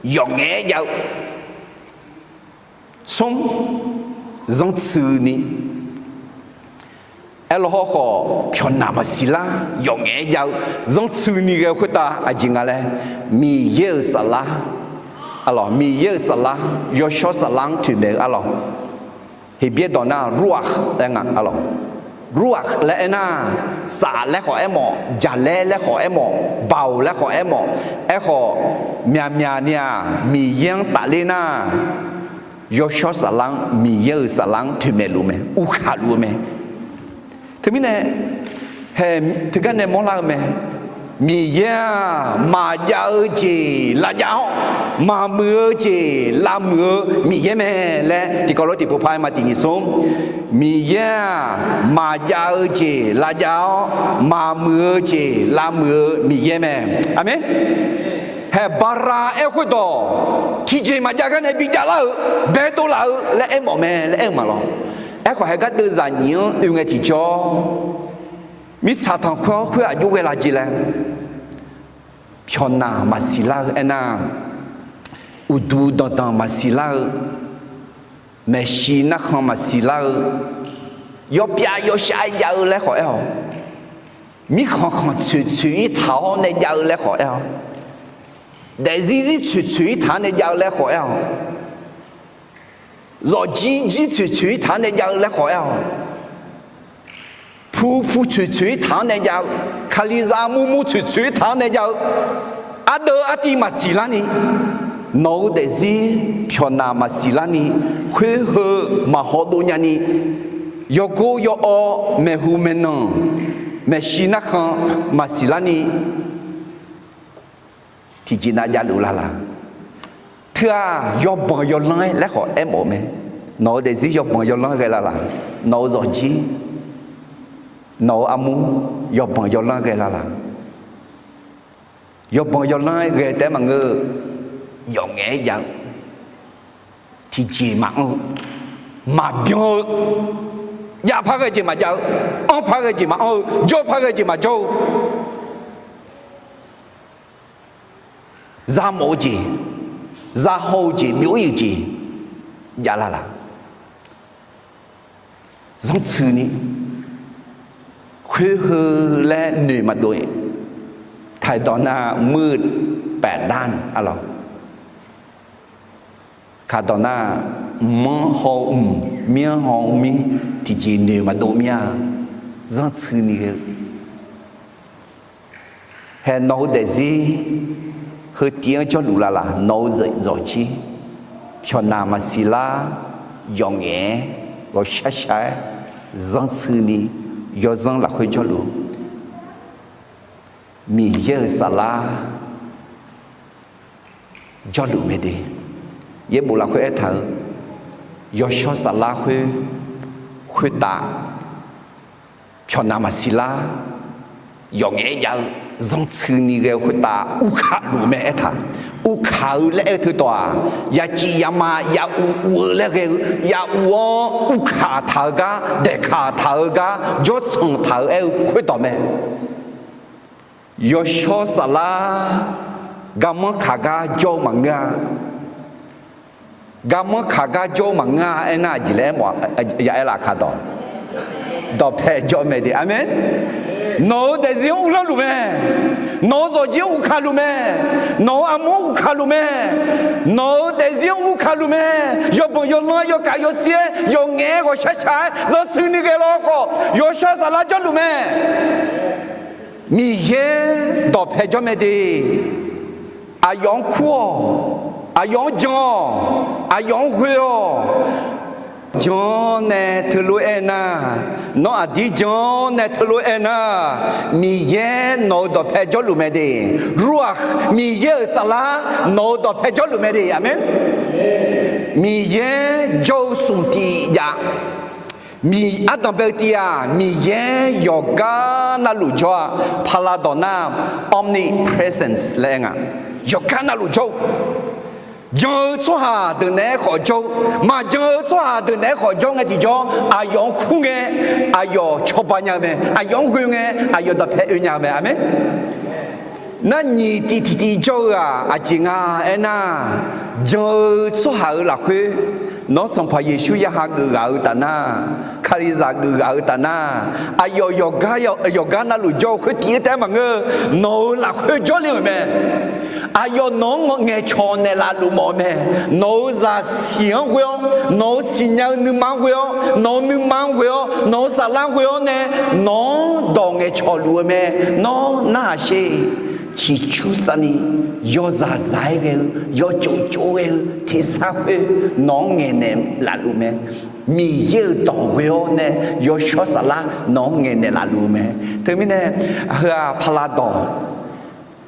yawqngaef-aer jav-eu. Smr, zanrtsuini. Aerlaw hawr khawf, pyawqnaq maqsiq lar, yawqngaef-aer jav-eu, zanrtsuini ghae-eu khoertav aqjeq nga laer, Miqyaer-euq saflar, arlawq, Miqyaer-euq saflar, yawshawr saflar-anr toeqmaeq-eu, arlawq. Heqbyaer dawq nar ruakh laer nga, arlawq. Ruakh laer aernar, saf laer khawf aermawf, jaqlaer laer khawf aermawf, baoq laer khawf aermawf, aerkhawf, myaqmyaq ni-aq, Miqyaer-anr tafler nar, yawshawr saflar-anr, Miqyaer-euq saflar-anr toeqmaeq luf mae, uvkaq luf-eu mae. Teumirnae, haeq teugar nae mawrlar-eu mae. Miqyaer-aq, maqjav-eu jeq lavjav-awr, maqmuiq-eu jeq lavmuiq-eu Miqyaer mae laer tiqkawv lof tiqpov par-aer ma tiq nyiq smr. Miqyaer-aq, maqjav-eu jeq lavjav-awr, maqmuiq-eu jeq lavmuiq-eu Miqyaer mae. Aqmeq. Haeq bala aer khoerdawq, tiqjeq maqjav gar nae bijav lar-eu, baedov laf-eu laer aermawf mae laer aer-eu ma lawr. Aerkhawf, haeq gardeuv zaqnyiq-anr oe ngae tiqjawr, mirtsaq tanqkhawr khoer aqjox ghae la jeq laer, pyawqnaq maqsiq lar-eu aernar, uqduq danqdanq maqsiq lar-eu, maeqshi narkhan maqsiq lar-eu, yawpyav yawshar jav-eu laer khawf aer-awq. Mirkhanq khanq tsoeq tsoeq-ir taq-awr nae jav-eu laer khawf aer-awq. Daefzir zir tsoeq tsoeq-ir taq-anr nae jav-eu laer khawf aer-awq. Zawqjir jir tsoeq tsoeq-ir taq-anr nae jav-eu laer khawf aer-awq. Pu pu tsoeq tsoeq-ir taq-anr nae jav-eu, kalizaq mur mur tsoeq tsoeq-ir taq-anr nae jav-eu, ardeuv artiv maqsiq larni, nawq-eu daefzir pyawqnaq maqsiq larni, khoer heu maqhaw dov nyani, yawgor yawawr maeqhu maeqnan maeqshi narkhan maqsiq larni, tiqjeq nav javluf lala. Teu-aq, yawbanq yawlanr-aer laer khawf aermawf-eu mae. Nawq-eu daefzir yawbanq yawlanr ghae lala. Nawq-eu zawqjir, nawq-eu armur, yawbanq yawlanr ghae lala. Yawbanq yawlanr-aer ghae taef-aer maqngeur-eu, yawqngaef-aer jav-eu, tiqjeq maqanr-eu, maqbyan-eu, jav par ghae jeq maqjav-eu, anr par ghae jeq maqanr-eu, jawr par ghae jeq maqjawr-eu, zamawf-eu jeq, zahaw-eu jeq, byov-ir-eu jeq jav lala. Zanrtsuini, khoer heu laer noeq maqdov-ir. Taqdawq nar muiq-eu paefdar-anr arlawq. Kaqdawq nar, mq-anr haw-eu mq, mir-anr haw-eu mir, tiqjeq noeq maqdov mir-a. Zanrtsuini ghae-eu Hae nawq-eu daefzir heu tiv-anr jawrluf lavlaf, nawq-eu zawqjir pyawqnaq maqsiq lar, yawqngaef-aer ghawqshar shar-aer zanrtsuini yawzanr lafkhoer jawrluf, Miqyaer-euq saflar jawrluf mae de. Yaerbof lafkhoer aertaq-eu, yawshawr saflar khoer, khoertav pyawqnaq maqsiq lar, yawqngaef-aer jav-eu zanrtsuini ghae-eu khoertav uvkaq luf mae aertaq. Uvkaq-eu laer aer-eu teudawq-aq, yacif yama ya uv uv-eu laer ghae-eu, ya uv-anr uvkaq taq-eu gar, daeqkaq taq-eu gar, jawrtsanq taq-eu aer-eu khoerdawq mae. Yawshawr saflar garmanr kaq gar jawr-eu maqngeur-a. Garmanr kaq gar jawr-eu maqngeur-a aernar, aqjeq laer aermawf, ya aer laf kaq dawq. Dawqpae jawr mae de. Aqmeq. Nawq-eu daefzir-anr uvlanr luf mae. Nawq-eu zawqjir-anr uvkaq luf mae. Nawq-eu armur-anr uvkaq luf mae. Nawq-eu daefzir-anr uvkaq luf mae. Yawbanq yawlanr yawkaf yawsir-aer yawqngaef-aer ghawqshar shaq-aer zanrtsuini ghae lawr khawf, yawshawr saflar jawrluf mae. Miqyaer dawqpae jawr mae de. Aqyawf-anr kur-awq. Aqyawf-anr jan-awq. Aqyawf-anr ghoe-awq. Jan-awr nae teulof-aer nar, Nawr aqdir jan-awr nae teulof-aer aernar, Miqyaer nawq-euq dawqpae jawrluf mae de. Ruakh, Miqyaer-euq saflar nawq-euq dawqpae jawrluf mae de. Aqmeq. Miqyaer jawr-eu smq tif jav. Ardanq bae-eu tiv-aq, Miqyaer yawqgar navluf jawr-a. Paqlaqdawq nar, omnipresence laer aer nga. Yawqgar navluf jawr-eu, jan-eu tsawrhaq deuq naeq-aer khawf jawr-eu, maqjan-eu tsawrhaq deuq naeq-aer khawf jawr ngae tiqjawr, aqyawf-anr kur ngae, aqyawf cawba nya-eu mae. Aqyawf-anr ghoe ngae, aqyawf dawqpae oe nya-eu mae. Aqmeq. Nar nyiq tiv tiqtiv jawr-eu-aq aqjeq nga aernar, jan-eu tsawrhaq-euq lafkhoer nawr Sanqpaq Yeqsur ya hageuf ghaq-eu taf nar, Kalizaq geuf ghaq-eu taf nar, aqyawf yawqgar, yawqgar navluf jawr-eu khoertif-eu taef-aer maqngeur-eu, nawq-euq lafkhoer jawrle-euq mae. Aqyawf nawq-anr ngaeqcawq naeqlaf luf mawf-eu mae. Nawq-euq zaqsiq-anr ghoe-awr, nawq-euq siqnya-eu nuima-anr ghoe-awr, nawq-euq nuima-anr ghoe-awr, nawq-euq saflar-anr ghoe-awr nae, nawq-anr dawq ngaeqcawq luf-eu mae. Nawr narhaq sher. Ciqcur savni yawzaq zaq-aer ghae-eu, yawtsov tsov ghae-eu tersar khoer nawq-anr ngaeqnaeq laf luf mae. Miqyaer-euq dawq ghoe-awr nae yawshawr saflar nawq-anr ngaeqnaeq laf luf-eu mae. Teumirnae, heu-aq paqlaqdawq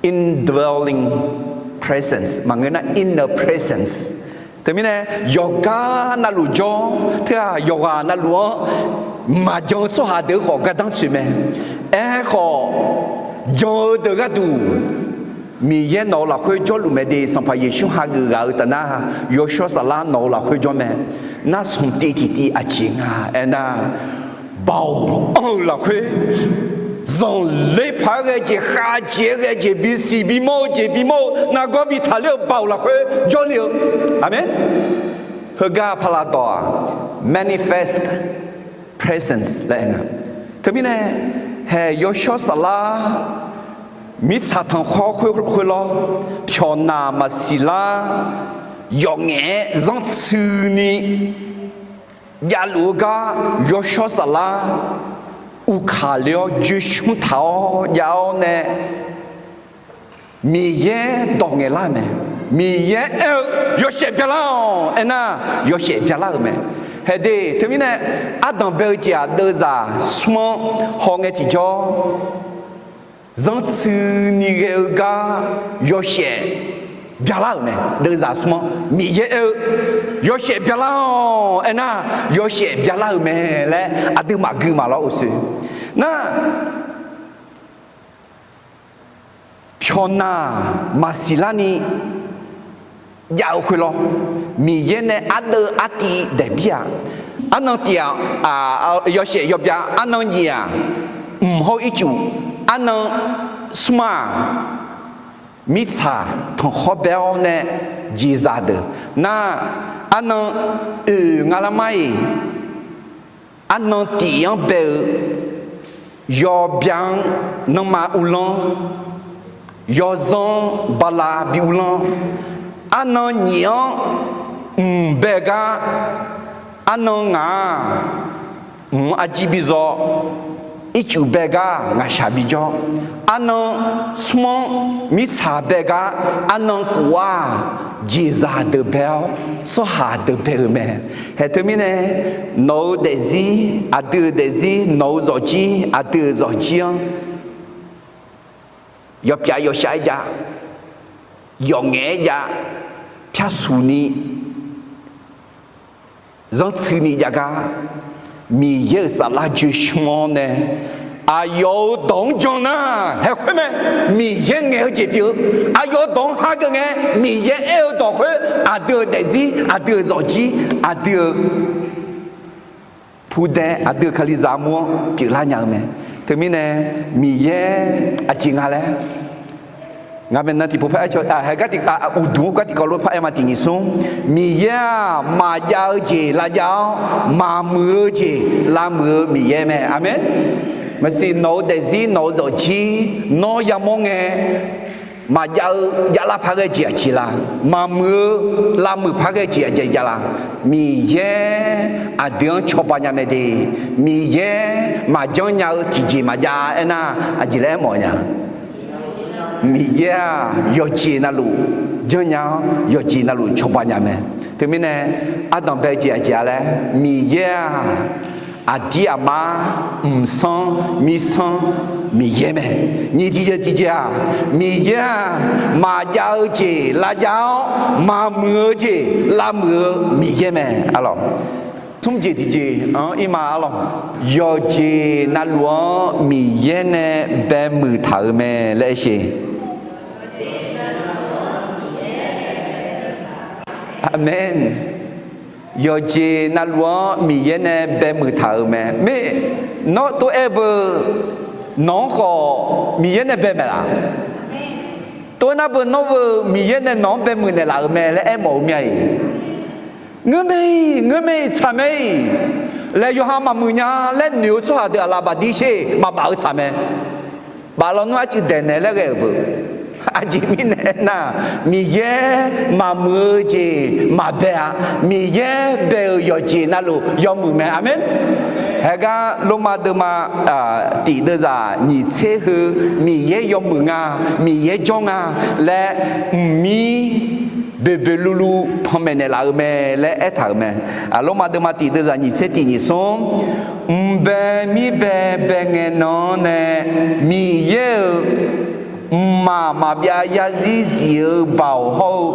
indwelling presence maqngeur nar, inner presence. Teumirnae, yawqgar navluf jawr, teu-aq yawqghaq navluf-anr maqjan-eu tsawrhaq deuq-eu khawf gardanr tsoeq mae. Aerkhawf, jan-eu deuq gharduq Miqyaer nawq-eu lafkhoer jawrluf mae de. Sanqpaq Yeqsur hageuf ghaq-eu taf nar, yawshawr saflar nawq-eu lafkhoer jawr mae. Nar smq tiv tiqtiv aqjeq nga aernar, baoq anr-eu lafkhoer, zanqler paq-aer ghae jeq, khav jeq-aer ghae jeq, bisiq bimawr-eu jeq bimawr-eu, nargawr bi taqler-eu baoq lafkhoer jawrle-eu. Aqmeq. Heugar paqlaqdawq-aq manifest presence laer aer nga. Teumirnae, haeq yawshawr saflar mirtsaq tanqkhawr khoerlawr, pyawqnaq maqsiq lar, yawqngaef-aer zanrtsuini javluf-eu gar yawshawr saflar uqkaq le-awr joeqshmr taq-awr jav-awr nae Miqyaer dawq ngaeqlar-eu mae. Miqyaer aer-eu yawshaef byalar-awq aernar, yawshaef byalar-euq mae. Haeq de, teumirnae ardanq bae-eu jeq-aq deuvzaq smr-anr hawngae tiqjawr, zanrtsuini ghae-eu gar yawshaef byalar-euq mae. Deuvzaq smr-anr Miqyaer aer-eu yawshaef byalar-awq aernar, yawshaef byalar-euq mae laer aqdui maqgui maqlawr-eu sher. Nar pyawqnaq maqsiq larni jav-eu khoerlawr, Miqyaer nae ardeuv artiv daeqbir-aq, arnan tif-aq, yawshaef yawbya, arnan nyiq-aq, mq hawr ircuf, arnan smr-aq, mirtsaq tanqkhawr bae-awr nae jeqzaq deuq nar, arnan oeq nga lar mar-iq, arnan tif-anr bae-eu yawbya-anr nanrma uvlanr, yawzanr-anr bala bi uvlanr, arnan nyiq-anr mq bae-eu gar, arnan ngaq-aq, mq-anr arjir bi zaw, ircuf bae gar ngaqshaq bi jawr, arnan smr-anr mirtsaq bae gar, arnan kof-aq jeqzaq deuq bae-awr tsawrhaq deuq bae-euq mae. Haeq teumirnae, nawq-eu daefzir aqdui-euq daefzir, nawq-eu zawqjir aqdui-euq zawqjir-anr yawpyav yawshar-aer jav, yawqngaef-aer jav, pyarsuq ni zanrtsuini jav gar, Miqyaer-euq saflar joeqshmr-awr nae aqyawf-euq dawq-anr jan nar, haeq khoer mae. Miqyaer ngaeq-eu jeq pyeuf-eu, aqyawf-euq dawq-anr hageuf ngae, Miqyaer aer-eu dawq khoer aqdui-euq daefzir, aqdui-euq zawqjir, aqdui-euq pudae, aqdui-euq Kalizaq armur-anr pyeuflar nya-eu mae. Teumirnae, Miqyaer aqjeq nga laer ngaq maeqnan tiqpov par aer caw, haeq gar tiq, uqduq-anr gar tiqkawv lof par aer ma tiq nyiq smr. Miqyaer-aq, maqjav-eu jeq lavjav-awr, maqmuiq-eu jeq lavmuiq-eu Miqyaer mae. Aqmeq. Maqsiq nawq-eu daefzir, nawq-eu zawqjir, nawr yamawr ngae, maqjav-eu javlar par ghae jeq aqjeq la, maqmuiq-eu lavmuiq par ghae jeq aqjeq jav la? Miqyaer aqdui-anr cawba nya mae de. Miqyaer maqjanr nya-eu tiqjeq maqjav aernar, aqjeq laer aermawf nya. Miqyaer-aq, yawqjeq navluf janrnya-awr, yawqjeq navluf cawba nya mae. Teumirnae, ardanqbae jeq aqjeq-a laer, Miqyaer-aq, Aqdir aqmar mqsanr mirsanr Miqyaer mae. Nyiq tiqjeq tiqjeq-aq, Miqyaer-aq maqjav-eu jeq lavjav-awr, maqmuiq-eu jeq lavmuiq-eu Miqyaer mae. Smr jeq tiqjeq-anr ir ma arlawq. Yawqjeq navluf-anr Miqyaer nae baemuiq taq-euq mae laer aer sher. Aqmeq. Yawqjeq navluf-anr Miqyaer nae baemuiq taq-euq mae. Mir, nawr tov-aer beu, nawq-anr khawf Miqyaer nae bae maeq laf. Tov-aer nar beu, nawr beu Miqyaer nae nawq-anr baemuiq naeqlaf-euq mae laer aermawf-eu mya-iq. Ngeur mae-iq, ngeur mae-iq, tsaq mae-iq laer yawqha maqmuiq nya laer noeq-eu tsawrhaq deuq aqlaf bafdir sher-eq, maqbaf-eu tsaq mae. Baf law nmr arcuiv daeqnaeq laer ghae-euq beu. Aqjeq mirnae aernar, Miqyaer maqmuiq-eu jeq maqbae-a. Miqyaer bae-euq yawqjeq navluf yawmuiq mae. Aqmeq. Haegar Lormav deuvma tiq deuvzaq nyiq tser heu, Miqyaer yawmuiq nga, Miqyaer jawr nga laer mqmir boeqboeq luvluv panmaeq naeqlaf-eu mae laer aertaq-euq mae. Lormav deuvma tiq deuvzaq nyiq tser tiq nyiq smr, mqbae mirbae bae ngae nan-anr nae Miqyaer-euq mqmaq maqbyav yarzir zif-eu baoq hawr-eu,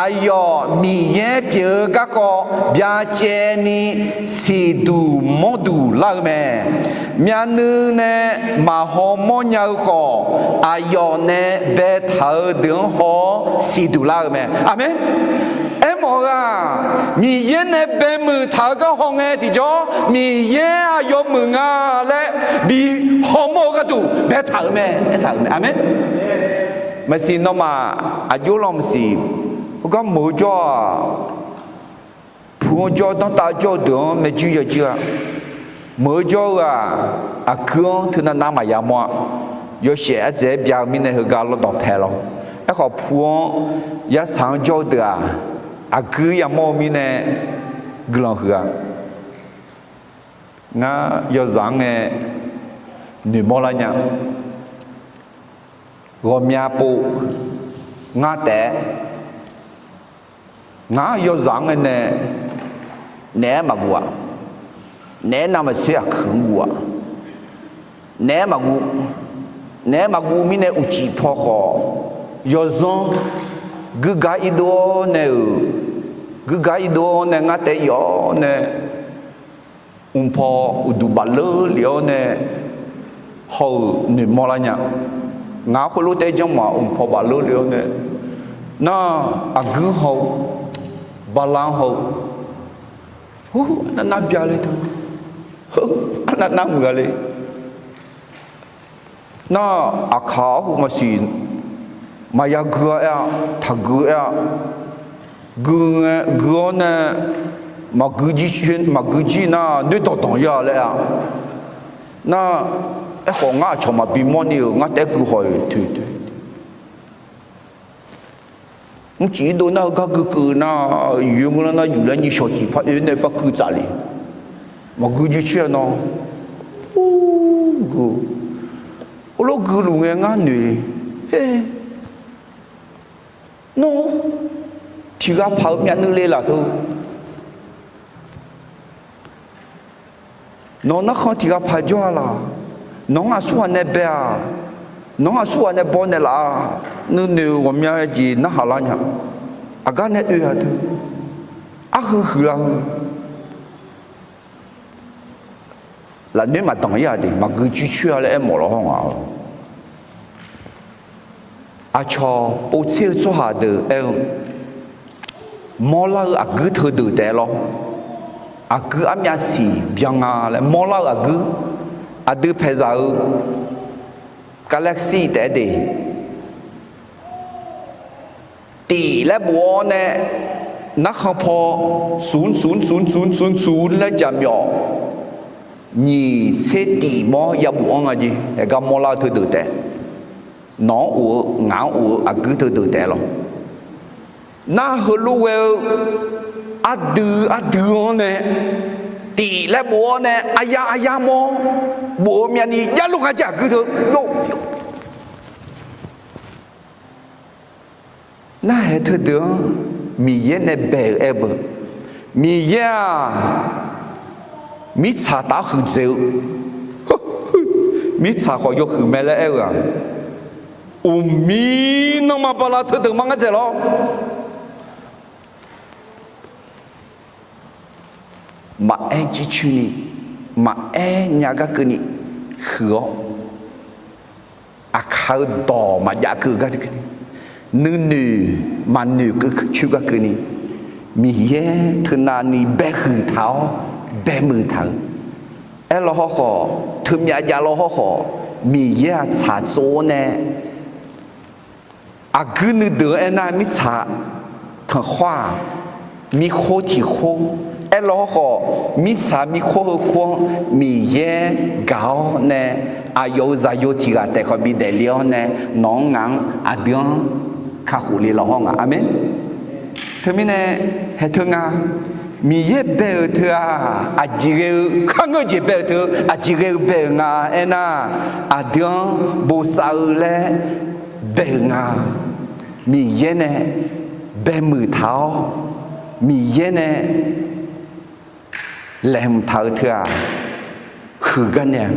aqyawf Miqyaer pyeuf-eu garkawv byacaevni siqduq mawrduq lar-eu mae. Myavnuiv nae maqhaw mawrnya-eu khawf, aqyawf nae baetaq-eu deuq-anr haw-awr siqduq lar-eu mae. Aqmeq. Aermawf-eu-aq, Miqyaer nae baemuiq taq-eu gar hawngae tiqjawr, Miqyaer-aq yawmuiq nga laer bi hawmawr-eu gharduq baetaq-euq mae. Aertaq-euq mae. Aqmeq. Maqsiq nawmaf aqjox lanq maqsiq, heugar meuq-eu jawr-aq, pu-anr jawr danrtav jawr-eu deuq-anr maeqjuir yawjuir-a. Meuq-eu jawr-eu-aq, aqguir-anr teunav nav maqya mawr-a. Yawshaef ardzaeq-aer bya-eu mirnae heugar lawrdawq pae lawr. Aerkhawf pu-anr, yarsaq-anr jawr-eu deuq-aq, aqguir yamawr-eu mirnae guiqlanq huiq-a. Ngar yawzaq-anr ngae noeqmawr lar nya. Ghawqmya pov ngar taef-aer, ngar yawzaq-anr ngae nae naeq-aer maqguv-aq, naeq-aer navmaqtser aqkuiq-anr guv-aq, naeq-aer maqguv, naeq-aer maqguv mirnae uqcif paw khawf, yawzanr guirgar irdov-awr nae-euq, guirgar irdov-awr nae ngar taef-aer yawf-awr nae, mqpaw uqduq bafleur lef-awr nae haw-euq noeqmawr lar nya. Ngaq-anr khoerlof taef-aer janrmaf-aq, mqpaw bafleur lef-awr nae, nar, aqguir haw-eu, bala-anr haw-eu, hu, arnav nar bya le teu, arnav nar muiq-a le. Nar, aqkaq-awr heu maqsiq, maqya gui-a aer-a, taqgui aer-a. Gui ngae gui-awr nae, maqgui jir nar noerdawq danq ya laer-a. Nar, aerkhawf ngar aqcawq maqbi mawrni-euq ngar taef-aer gui haw-iq toeq toeq. Mrcif irdov nar heugar gui keuv nar, yoeq ngeur lar nar yuf laer nyiq shawq tiq par oe nae par gui tsaf le. Maqgui jir coer-a nawr, gui, heulof guiluf ngae ngar noeq le. Her, nawr tiq ghaq paq-eu myavnuiv le laf teu. Nawq-eu narkhan tiq ghaq paq jawr-a laq. Nawq-anr aqsurghaq nae bae-aq, nawq-anr aqsurghaq nae baw naeqlaf-a. Nuinoeq ghawqmya jeq narhaq lar nya. Aqgar nae oe-aq teu, arheu huiqlar heu. Lafnoer maqdanq-ir-aq de, maqgui jir coer-a laer aermawf lawr haw nga-awq. Aqcawq povtser-eu tsawrhaq deuq aer-eu, mawrlar-eu aqguir teudeuq taef-aer lawr. Aqguir armyav siq byan nga laer mawrlar-eu aqguir, aqdui paeqzaq-eu galaxy taef-aer de, tif laer bof-awr nae, narkhan paw smq smq smq smq smq laer jaqmyawf, nyiq tser tif mawr yabof-anr nga jeq. Aergar mawrlar-eu teudeuq taef, nawq-anr of-eu ngaq-anr of-eu aqguir teudeuq taef-aer lawr. Nar heulof ghae-eu ardui ardui-anr nae, tif laer bof-awr nae aqyar aqyar mawr bof-eu myavni javluf nga jeq aqguir teu jov. Narhaq teudeuq-anr Miqyaer nae bae-euq aer beu. Miqyaer-aq, Mirtsaq taf-awr huiqdzaeq-eu, mirtsaq khawf yawhuiq mae laer aer-eu-aq, uqmir nanrma bala teudeuq ma ngar dzaeq lawr. Maqaer jircoer ni, maqaer nya gar keuvni huiq-awr, aqkaq-eu dawq maqjav keuv gar keuvni, nuinoeq maqnoeq keuv coer gar keuvni, Miqyaer teunav ni baehuiq taq-awr baemuiq taq-euq. Aerlaw hawrkhawf, teumyav javlaw hawrkhawf, Miqyaer-aq tsaqtsov-awr nae aqguir nuideuq-anr aernar, mirtsaq tanqkhawr-aq, mirkhor tiq khor, aerlaw hawrkhawf, mirtsaq mirkhor heu khor-anr Miqyaer gaq-awr nae, aqyawf-euq zaqyo tiq ghaq taef khawf bidaef le-awr nae, nawq-anr ngaq-anr aqdui-anr kakhof le lawq hawr nga. Aqmeq. Teumirnae, haeq teu nga, Miqyaer bae-euq teu-aq, aqjeq ghae-eu, kharngeur jeq bae-euq teu, aqjeq ghae-eu bae-euq nga aernar, aqdui-anr bosav-eu laer bae-euq nga. Miqyaer nae baemuiq taq-awr, Miqyaer nae laeqhmq taq-eu teu-aq, huiq gar nae-a,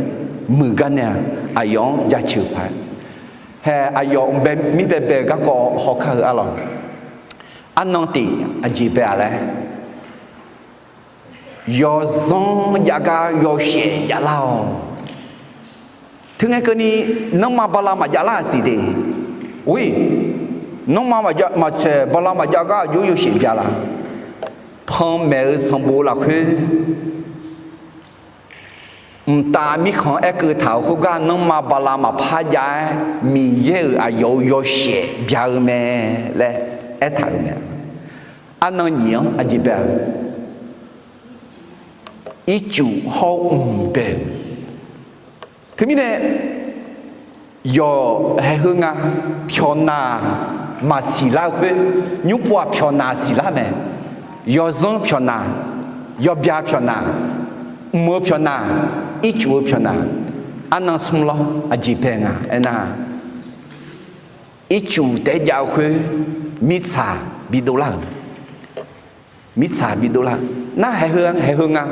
muiq gar nae-a, aqyawf-anr jaceuq paq-aer. Haeq aqyawf mqbae mirbae bae-eu garkawv hawkar-eu arlawq. Arnan tiq aqjeq bae-a laer, yawzanr jav gar yawshaef javlar-awq. Teungae keuvni, nanrma bala maqjavlar-aq siq de. Or-iq, nanrma maqtsaeq bala maqjav gar aqjox yawshaef javlar. Panmaeq-eu sanqbof lafkhoer mqtav mirkhanq-anr aerkeuv taq-euq khoergar nanrma bala maqpar jav-aer, Miqyaer-euq aqyawf-euq yawshaef bya-eu mae laer aertaq-euq mae. Arnan nyiq-anr aqjeq bae-a, ircuf hawr-eu mq bae-euq. Teumirnae, yawq haeq heu nga, pyawqnaq maqsiq lar-eu khoer, nymrpov-aq pyawqnaq siqlar mae. Yawzanr pyawqnaq, yawbya pyawqnaq, mq-eu pyawqnaq, ircuf-eu pyawqnaq, arnan smr lawr aqjeq bae nga aernar, ircuf taef-aer jav-eu khoer, mirtsaq bidov lar-euq, mirtsaq bidov lar. Nar haeq heu, haeq heu nga.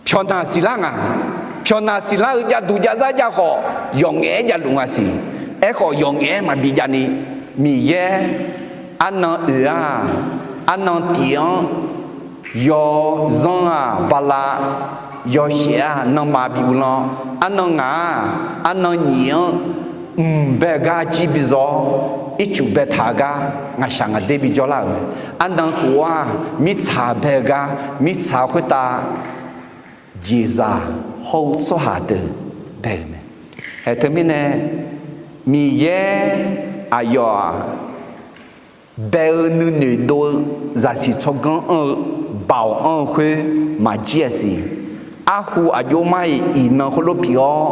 Pyawqnaq siqlar nga. Pyawqnaq siqlar-eu javduq javzar jav khawf, yawqngaef-aer javluf nga siq. Aerkhawf, yawqngaef-aer maqbi javni, Miqyaer arnan oeq-aq, arnan tiq-anr yawzanr-aq bala, yawshaef-aq nanrma bi uvlanr, arnan ngaq-aq, arnan nyiq-anr mq bae-eu gar jir bi zawr-awr, ircuf baetaq-eu gar ngaqshaq ngaqder bi jawrlar-euq mae. Arnan kof-aq, mirtsaq bae-eu gar, mirtsaq khoertav jeqzaq hawr-eu tsawrhaq deuq bae-euq mae. Haeq teumirnae, Miqyaer aqyawf-aq, bae-eu nuinoeq dov-eu zaqsiq tsawrganr anr-eu, baoq anr-eu khoer maqjir-a siq. Arhu aqjox mar-iq iqnan khoerlof pyeuf-awr,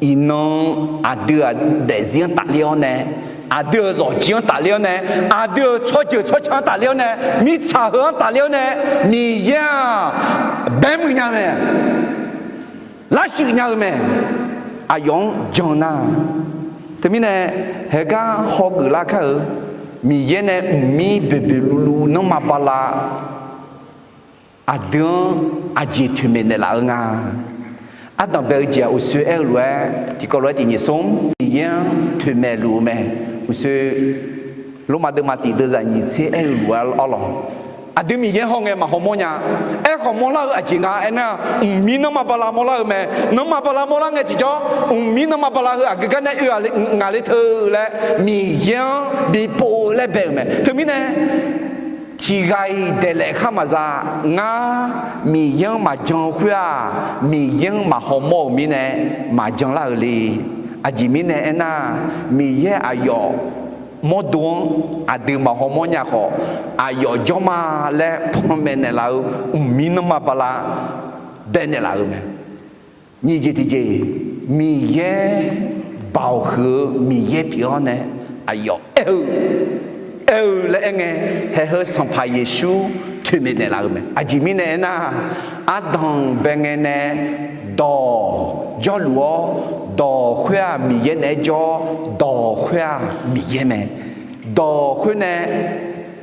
iqnan aqdui-aq daefzir-anr tafler-awr nae, aqdui-euq zawqjir-anr tafler-awr nae, aqdui-euq tsawrjeuq tsawrca-anr tafler-awr nae, mirtsaq heu-anr tafler-awr nae, Miqyaer-aq baemuiq nya-eu mae, larshuif nya-eu mae. Aqyawf-anr jan nar, teumirnae haegar hawgeuf lar kar-eu, Miqyaer nae mqmir boeqboeq luvluv nanrma bala aqdui-anr aqjeq toeqmaeq naeqlaf-eu nga. Ardanq bae-eu jeq-aq uqshoe aer-eu lof-aer tiqkawv lof-aer tiq nyiq smr Miqyaer-anr toeqmaeq luf-eu mae. Uqshoe Lormav deuvma tiq deuvzaq nyiq tser aer-eu lof-aer arlawq. Aqdui Miqyaer hawngae maqhaw mawr nya. Aerkhawf mawrlar-eu aqjeq nga aernar, mqmir nanrma bala mawrlar-eu mae. Nanrma bala mawrlar ngae tiqjawr, mqmir nanrma bala heu aqgeu gar nae oe ngaq le teu laer Miqyaer-anr bipov-eu laer bae-euq mae. Teumirnae, tiqghaq-iq daeqlaef khar maqza. Ngar Miqyaer-anr maqjan-eu khoer-aq, Miqyaer-anr maqhaw mawr-euq mirnae maqjan lar-euq le. Aqjeq mirnae aernar, Miqyaer aqyawf mawrdo-anr aqdui maqhaw mawr nya khawf, aqyawf jawr ma laer panmaeq naeqlaf-eu mqmir nanrma bala bae naeqlaf-euq mae. Nyiq jeq tiqjeq, Miqyaer baoq huiq-eu Miqyaer pyeuf-awr nae aqyawf aer-eu, aer-eu laer aerngae, haeq heu Sanqpaq Yeqsur toeqmaeq naeqlaf-eu mae. Aqjeq mirnae aernar, ardanq bae ngae nae dawq jawrluf-awr, dawq khoer-aq Miqyaer naeq-aer jawr-awr, dawq khoer-aq Miqyaer mae. Dawq khoer nae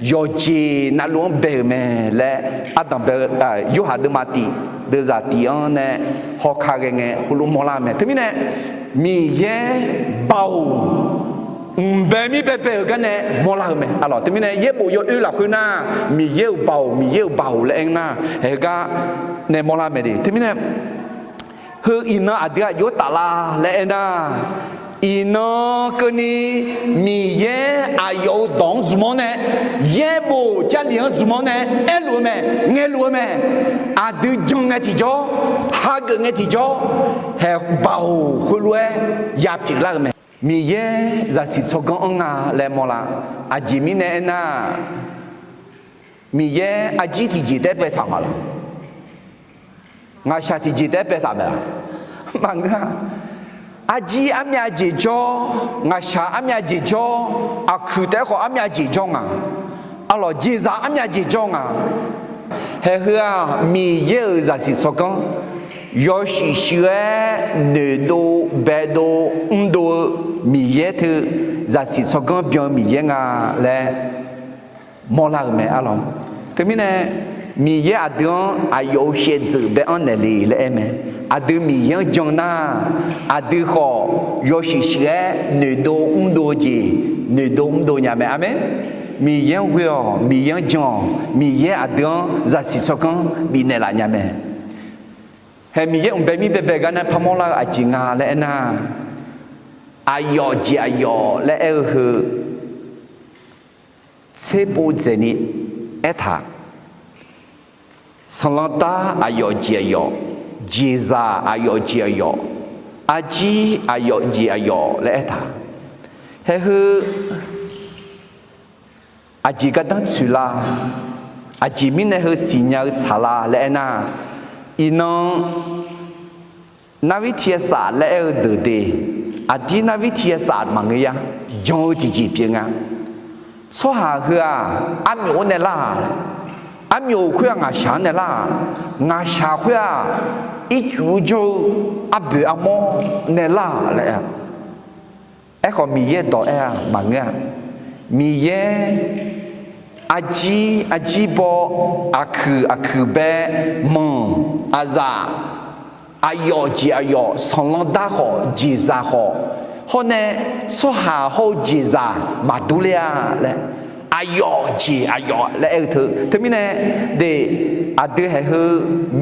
yawqjeq navluf-anr bae-euq mae laer ardanq bae-eu, Yorhaq deuvma tif, deuvzaq tif-anr nae hawkar ghae ngae heulof mawrlar-eu mae. Teumirnae Miqyaer baoq mqbae mir baebae-euq gar nae mawrlar-eu mae. Aqlawq teumirnae yaerbof yawoer lafkhoer nar, Miqyaer-euq baoq, Miqyaer-euq baoq laer aer nar, heugar nae mawrlar mae de. Teumirnae heu iqnan aqdui aqjox-aer taflar laer aer nar, iqnan keuvni Miqyaer aqyawf-euq dawq-anr zmq-awr nae, yaerbof Jarlif-anr zmq-awr nae aerluf-eu mae, ngaeqluf-eu mae. Aqdui jan ngae tiqjawr, hageuf ngae tiqjawr, haeq baoq heulof-aer yapyeuf lar-eu mae. Miqyaer zaqsiq tsawrganr anr nga laer mawrlar. Aqjeq mirnae aernar, Miqyaer arjir tiqjeq taef-aer baetaq nga laq? Ngaqshaq tiqjeq taef-aer baetaq mae laq? Maqngeur-a. Arjir armyav jeq jawr, ngaqshaq armyav jeq jawr, aqkuiq taef-aer khawf armyav jeq jawr nga. Aqlawq jeqzaq armyav jeq jawr nga. Haeq heu-aq Miqyaer-euq zaqsiq tsawrganr, yawshuif shuif-aer noeqdov baedov mrdov-eu Miqyaer teu, zaqsiq tsawrganr byan-eu Miqyaer nga laer mawrlar-euq mae arlawq. Teumirnae Miqyaer aqdui-anr aqyawf-euq shaevdzeuf bae-anr naeqle laer aer mae. Aqdui Miqyaer-anr jan nar, aqdui khawf yawshuif shuif-aer noeqdov mrdov-eu jeq noeqdov mrdov nya mae. Aqmeq. Miqyaer-anr ghoe-awq, Miqyaer-anr jan-awq, Miqyaer aqdui-anr zaqsiq tsawrganr bifnaeq laf nya mae. Haeq Miqyaer mqbae mir baebae gar nae parmawr lar-eu aqjeq nga laer aernar, aqyawf jeq aqyawf laer aer-eu heu tserpov dzaeqni aertaq. Sanqlanr dar aqyawf jeq aqyawf, jeqzaq aqyawf jeq aqyawf, arjir aqyawf jeq aqyawf laer aertaq. Haeq heu aqjeq gardanr tsoeq lar? Aqjeq mirnae heu siqnya-eu tsaq lar laer aernar, iqnan narvir tiqaer saf laer aer-eu deuq de, aqdir narvir tiqaer saf maqngeur ya, jan-eu tiqjeq pyeuf nga. Tsawrhaq heu-aq, armyof-anr nae lar-aq, armyof khoer-aq ngaqshaq-anr nae lar-aq, ngaqshaq khoer-aq ircuf-eu jawr-eu arboeq armawr nae lar-aq laer aer-a. Aerkhawf Miqyaer dawq aer-a maqngeur-a. Miqyaer arjir arjir baw, aqkuiq aqkuiq bae, manq aqzaf, aqyawf jeq aqyawf, sanqlanr dar khawf jeqzaq khawf, hawr nae tsawrhaq hawr-eu jeqzaq maqdur ler-a laer, aqyawf jeq aqyawf laer aer-eu teu. Teumirnae de, aqdui haeq heu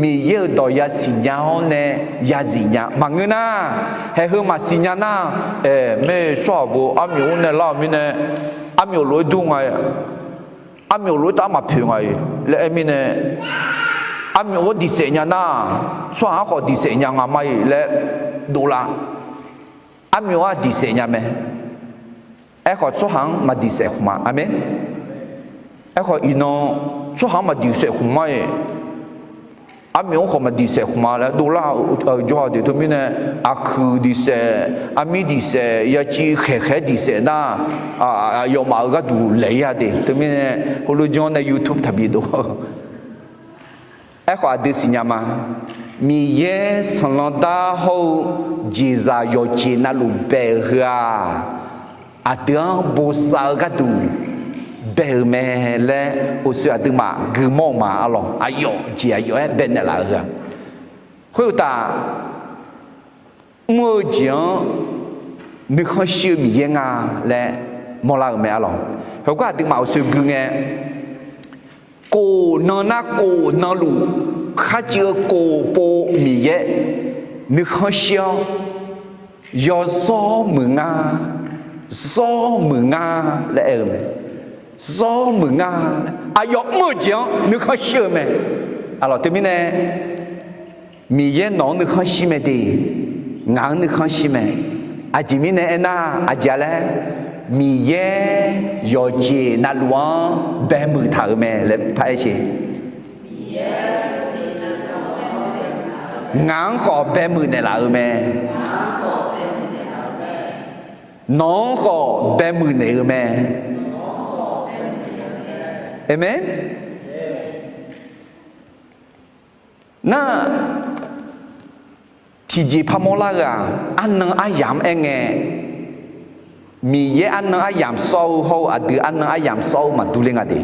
Miqyaer-euq dawq yasiq nya-awr nae yazif nya maqngeur nar, haeq heu maqsiq nya nar, aer, mae tsawrhaq bo armyof-anr nae lar-euq mirnae, armyof lof-aer dur nga, armyof lof-aer taf maqpoeq nga-iq laer aer mirnae, armyof-anr diqsaef nya nar, tsawrhaq-anr khawf diqsaef nya nga ma-iq laer dovlar. Armyof-anr diqsaef nya mae. Aerkhawf tsawrhaq-anr maqdiqsaef khmq ma. Aqmeq. Aerkhawf iqnan tsawrhaq-anr maqdiqsaef khmq ma-iq, armyof-anr khawf maqdiqsaef khmq ma laer dovlar-eu jawr-a de. Teumirnae aqkuiq diqsaef, armir diqsaef, yaciv khaeqkhaeq-aer diqsaef nar, aqyawfmaf-euq gharduq laeq-ir-a de. Teumirnae heulof janr nae YouTube taqbi dov. Aerkhawf aqdui siqnya ma. Miqyaer sanqlanr dar hawr-eu jeqzaq yawqjeq navluf bae-eu heu-aq, aqdui-anr bosav-eu gharduq bae-euq mae laer uqshoe aqduimaf guimawr-eu ma arlawq. Aqyawf jeq aqyawf-aer baenaeq laf-eu heu-aq, khoeruqtaf mr-eu jeq-anr nuikhanr shir-eu Miqyaer nga laer mawrlar-euq mae arlawq. Heugar aqduimaf uqshoe gui ngae, kof nan nar kof nan luf kharcuiv-eu kof pov Miqyaer nuikhanr shir-awr, yawzawr muiq ngar, zawr muiq ngar laer aer-eu mae. Zawr muiq ngar, aqyawf mr-eu jeq-anr nuikhanr shir-eu mae. Arlawq teumirnae Miqyaer nawq-anr nuikhanr shir mae de, ngaq-anr nuikhanr shir mae. Aqjeq mirnae aernar, aqjeq-a laer, Miqyaer yawqjeq navluf-anr baemuiq taq-euq mae laer paraer sher. Ngaq-anr khawf baemuiq naeqlaf-euq mae. Nawq-anr khawf baemuiq naeq-euq mae. Aqmeq. Nar, tiqjeq parmawr lar-eu-aq, arnan aryamq-anr aer ngae, Miqyaer arnan aryamq sawr-eu hawr-eu aqdui arnan aryamq sawr-eu maqdur ler nga de.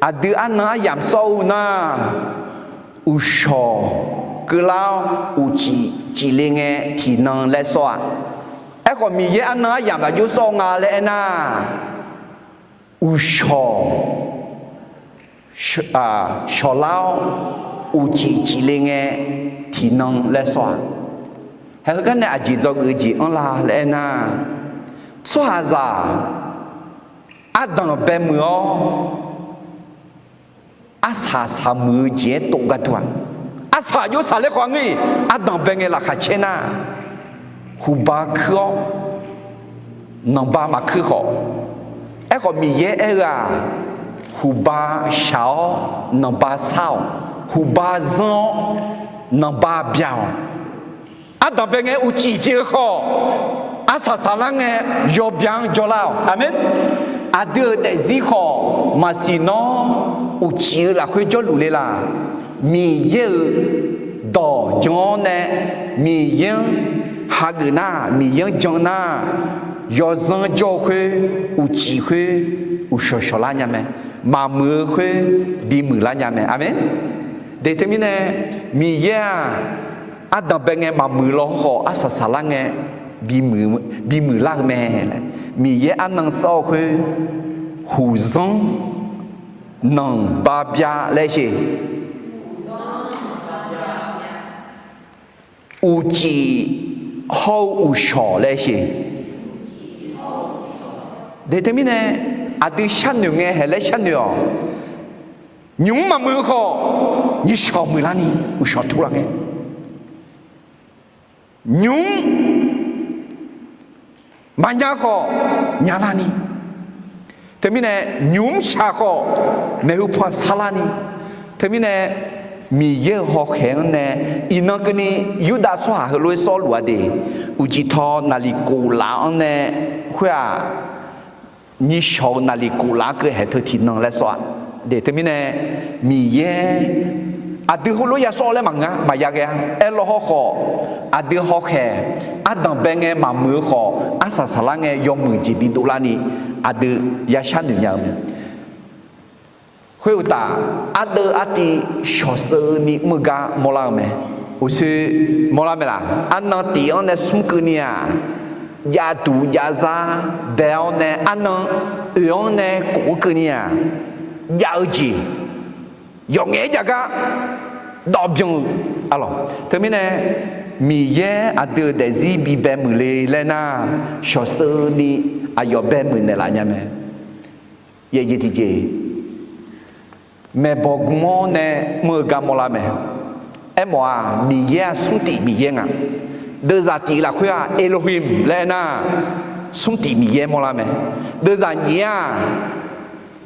Aqdui arnan aryamq sawr-eu nar, uqshawq keuvlar-awr uqcif cifle ngae tiqnan laer sawr-a. Aerkhawf, Miqyaer arnan aryamq lafjox sawr-eu nga laer aernar, uqshawq shawqlar-awr uqcif cifle ngae tiqnan laer sawr-a. Haeqheu gar nae aqjeq dzawgeuf-eu jeq anrla laer aernar, tsawrhaqzaq ardanq baemuiq-awr, arsaq saqmuiq-eu jeq-aer tov gharduq-aq, arsaq jov saqler khawf anr-ir, ardanq bae ngae laqkhaq caer nar, huqba kuir-awr nanqba maqkuir khawf. Aerkhawf, Miqyaer aer-eu-aq, huqba shaq-awr nanqba sar-awq, huqba zanr-awr nanqba bya-awq. Ardanq bae ngae uqcif pyeuf-eu khawf, arsaq saqlar ngae yawbya-anr jawrlar-awq. Aqmeq. Aqdui-euq daefzir khawf maqsiq nawr uqcif-eu lafkhoer jawrluf le laq. Miqyaer-euq dawq jan-awr nae Miqyaer-anr hageuf nar, Miqyaer-anr jan nar, yawzanr jawr-eu khoer, uqcif khoer, uqshawq shawqlar nya mae. Maqmuiq-eu khoer bimuiq lar nya mae. Aqmeq. De teumirnae, Miqyaer-aq, ardanq bae ngae maqmuiq law khawf, arsaq saqlar ngae bimuiq, bimuiq lar-eu mae laer, Miqyaer arnan sawr-eu khoer, huqzanr nanqba bya laer sheq. Uqcif hawr-eu uqshawq laer sheq. De teumirnae, aqdui sharnoeq ngae haeq laer sharnoeq-awq. Nymq-mr maqmuiq-eu khawf, nyiqshawq muiqlar ni uqshawq turlar ngae, nymq-mr maqnya khawf nyalar ni, teumirnae nymq-mr shaq khawf maeqhu paw sarlar ni, teumirnae Miqyaer-euq hawkhaeq-anr nae iqnan keuvni Yurdav tsawrhaq heulof-aer sawrluf-a de, uqcif taw naqliq kof laf-anr nae khoer-aq, nyiqshawq-eu naqliq kof laf-anr keuv haeq teu tiqnan laer sawr-a. De teumirnae, Miqyaer aqdui heulof ya sawr laer maqngeur-a, maqya ghae-a. Aerlawr hawkhawf, aqdui hawkhaeq ardanq bae ngae maqmuiq-eu khawf, arsaq saqlar ngae yawmuiq jeq bidov larni aqdui ya sharnoeq nya-eu mae. Khoeruqtaf, ardeuv artiv shawqsheuvni mr-eu gar mawrlar-eu mae. Uqshoe mawrlar mae laq? Arnan tif-anr nae smr keuvni-aq, jav duq jav zar bae-awr nae arnan oeq-anr nae kof-eu keuvni-aq, jav-eu jeq yawqngaef-aer jav gar dawv byan-eu arlawq. Teumirnae, Miqyaer aqdui-euq daefzir bibae muiq le laer nar, shawqsheuvni aqyawf bae muiq naeqlaf nya mae. Yaeq jeq tiqjeq, maeqbawq gm-awr nae mr-eu gar mawrlar mae. Aermawf-aq, Miqyaer-aq smr tif Miqyaer nga. Deuvzaq tif lafkhoer-aq, Elohim laer aernar, smr tif Miqyaer mawrlar mae. Deuvzaq nyiq-aq,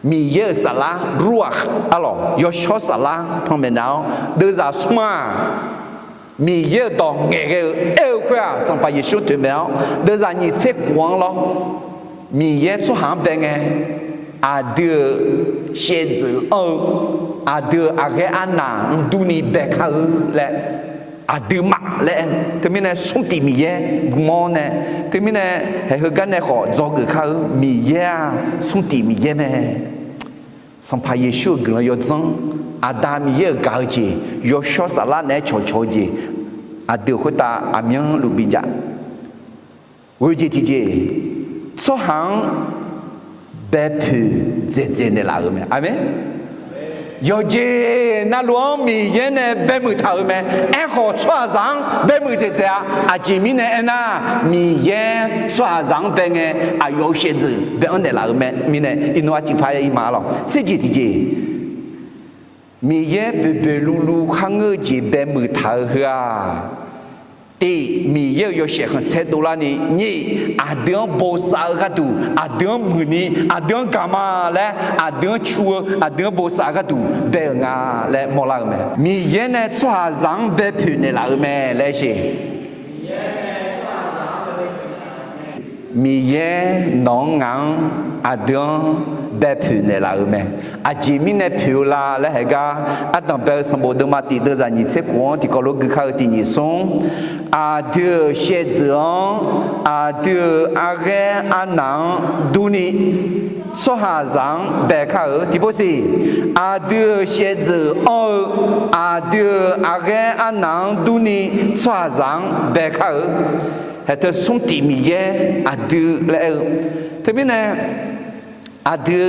Miqyaer-euq saflar Ruakh arlawq, yawshawr saflar panmaeq nav-awr, deuvzaq smr-aq, Miqyaer-euq dawq ngaeqghae-eu aer-eu khoer-aq, Sanqpaq Yeqsur toeqmaeq-awr, deuvzaq nyiq tser khof-anr lawr, Miqyaer tsawrhaq-anr bae ngae, aqdui-euq shaevdzeuf anr-eu, aqdui-euq aqghaer arnaq mqdurni bae kar-eu laer, aqduimaf laer aer-eu. Teumirnae smr tif Miqyaer gm-awr nae, teumirnae haeq heugar nae khawf dzawgeuf kar-eu, Miqyaer-aq smr tif Miqyaer mae. Sanqpaq Yeqsur-euq guiqlanq yawdzanr, Aqda Miqyaer-euq gaq-eu jeq, yawshawr saflar naeq-aer cawqcawq-eu jeq, aqdui-euq khoertav aqmyanluf bijav. Ghoe jeq tiqjeq, tsawrhaq-anr baepoeq dzaeqdzaeq naeqlaf-euq mae. Aqmeq. Yawqjeq navluf-anr Miqyaer nae baemuiq taq-euq mae. Aerkhawf, tsawrhaqzaq-anr baemuiq dzaeqdzaeq-a. Aqjeq mirnae aernar, Miqyaer tsawrhaqzaq-anr bae ngae, aqyawf-euq shaevdzeuf bae-anr naeqlaf-euq mae. Mirnae iqnan arciv par-aer ir ma arlawq. Tser jeq tiqjeq, Miqyaer boeqboeq luvluv kharngeur-eu jeq baemuiq taq-eu heu-aq, tiq, Miqyaer-euq yawshaef khanqsaer dovlarni, nyiq, aqdui-anr bosav-eu gharduq, aqdui-anr muiqni, aqdui-anr gaq ma laer, aqdui-anr cu-eu, aqdui-anr bosav gharduq bae-euq nga laer mawrlar-eu mae. Miqyaer nae tsawrhaqzaq-anr baepoeq naeqlaf-euq mae laer sheq. Miqyaer nawq-anr ngaq-anr aqdui-anr baepoeq naeqlaf-euq mae. Aqjeq mirnae poeq-eu la laer haegar, ardanq bae-eu sanqbof deuvma tiq deuvzaq nyiq tser khof-anr tiqkawv lof gui kar-eu tiq nyiq smr, aqdui-euq shaevdzeuf-anr, aqdui-euq arghaer arnaq-anr durni, tsawrhaqzaq-anr bae kar-euq tiqpov siq. Aqdui-euq shaevdzeuf anr-eu, aqdui-euq arghaer arnaq-anr durni, tsawrhaqzaq-anr bae kar-euq. Haeq teu smr tif Miqyaer aqdui laer aer-eu. Teumirnae, aqdui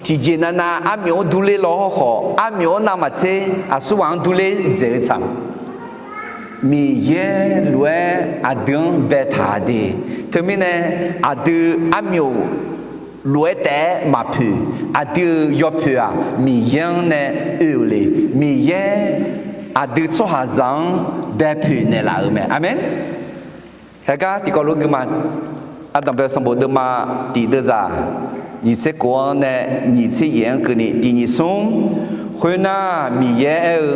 tiqjeq navnav armyawf-anr durler law hawrkhawf, armyawf-anr navmaqtser aqsurghaq-anr durler dzaeq-eu tsaq. Miqyaer lof-aer aqdui-anr baetaq de. Teumirnae, aqdui armyawf lof-aer taef-aer maqpoeq, aqdui-euq yawpoeq-aq, Miqyaer-anr nae oe-euq le. Miqyaer aqdui tsawrhaqzaq-anr baepoeq naeqlaf-euq mae. Aqmeq. Haegar tiqkawv lof gui ma. Ardanq bae-eu sanqbof deuvma tiq deuvzaq nyiq tser kof-anr nae nyiq tser yaeq-anr keuvni tiq nyiq smr. Khoernar, Miqyaer aer-eu,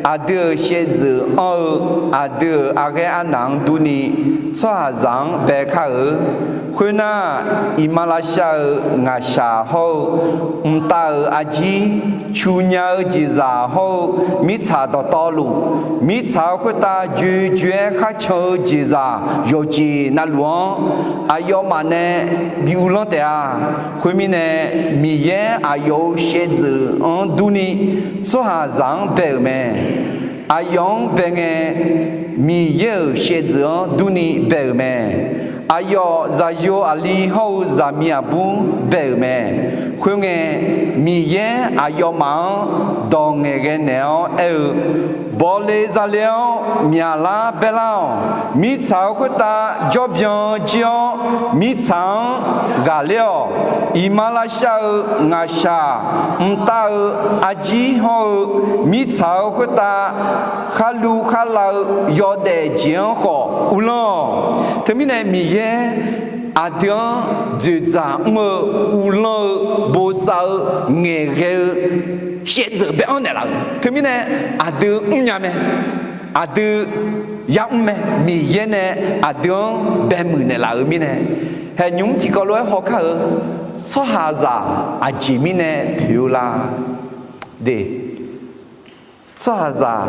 aqdui-euq shaevdzeuf anr-eu, aqdui-euq arghaer arnaq-anr durni, tsawrhaqzaq-anr bae kar-eu. Khoernar, iqmalavshav-euq ngaqshaq hawr-eu, mqtav-euq arjir, cuqnya-eu jeqzaq hawr-eu, mirtsaq dawqtawvluf, mirtsaq-euq khoertav joejoe-aer kharcan-eu jeqzaq yawqjeq navluf-anr, aqyawfmaf nae bi uvlanr taef-a. Khoermirnae, Miqyaer aqyawf-euq shaevdzeuf-anr durni, tsawrhaqzaq-anr bae-euq mae. Aqyawf-anr bae ngae, Miqyaer-euq shaevdzeuf-anr durni bae-euq mae. Aqyawf zaqyo aqli hawr-eu zaqmiq aqbur bae-euq mae. Khoerngae, Miqyaer aqyawfmaf-anr dawq ngaeqghae naeq-awr aer-eu, Bawle zale-awr myaqlar baerlar-awq. Mirtsaq-euq khoertav jawrbyan jir-awr, mirtsaq-anr ghaqler-awq. Iqmalavshav-euq ngaqshaq, mqtav-euq arjir hawr-eu, mirtsaq-euq khoertav kharlu kharlav-eu yawdaef jeq-anr khawf uvlanr-awq. Teumirnae Miqyaer aqdui-anr dzoeqdzaq mr-eu, uvlanr-eu, bosav-eu, ngaeqghae-eu shaevdzeuf bae-anr naeqlaf-euq. Teumirnae aqdui mrnya mae. Aqdui yamr mae. Miqyaer nae aqdui-anr baemuiq naeqlaf-euq mirnae, haeqnymr tiqkawv lof-aer hawkar-eu tsawrhaqzaq aqjeq mirnae poeq-eu la? De, tsawrhaqzaq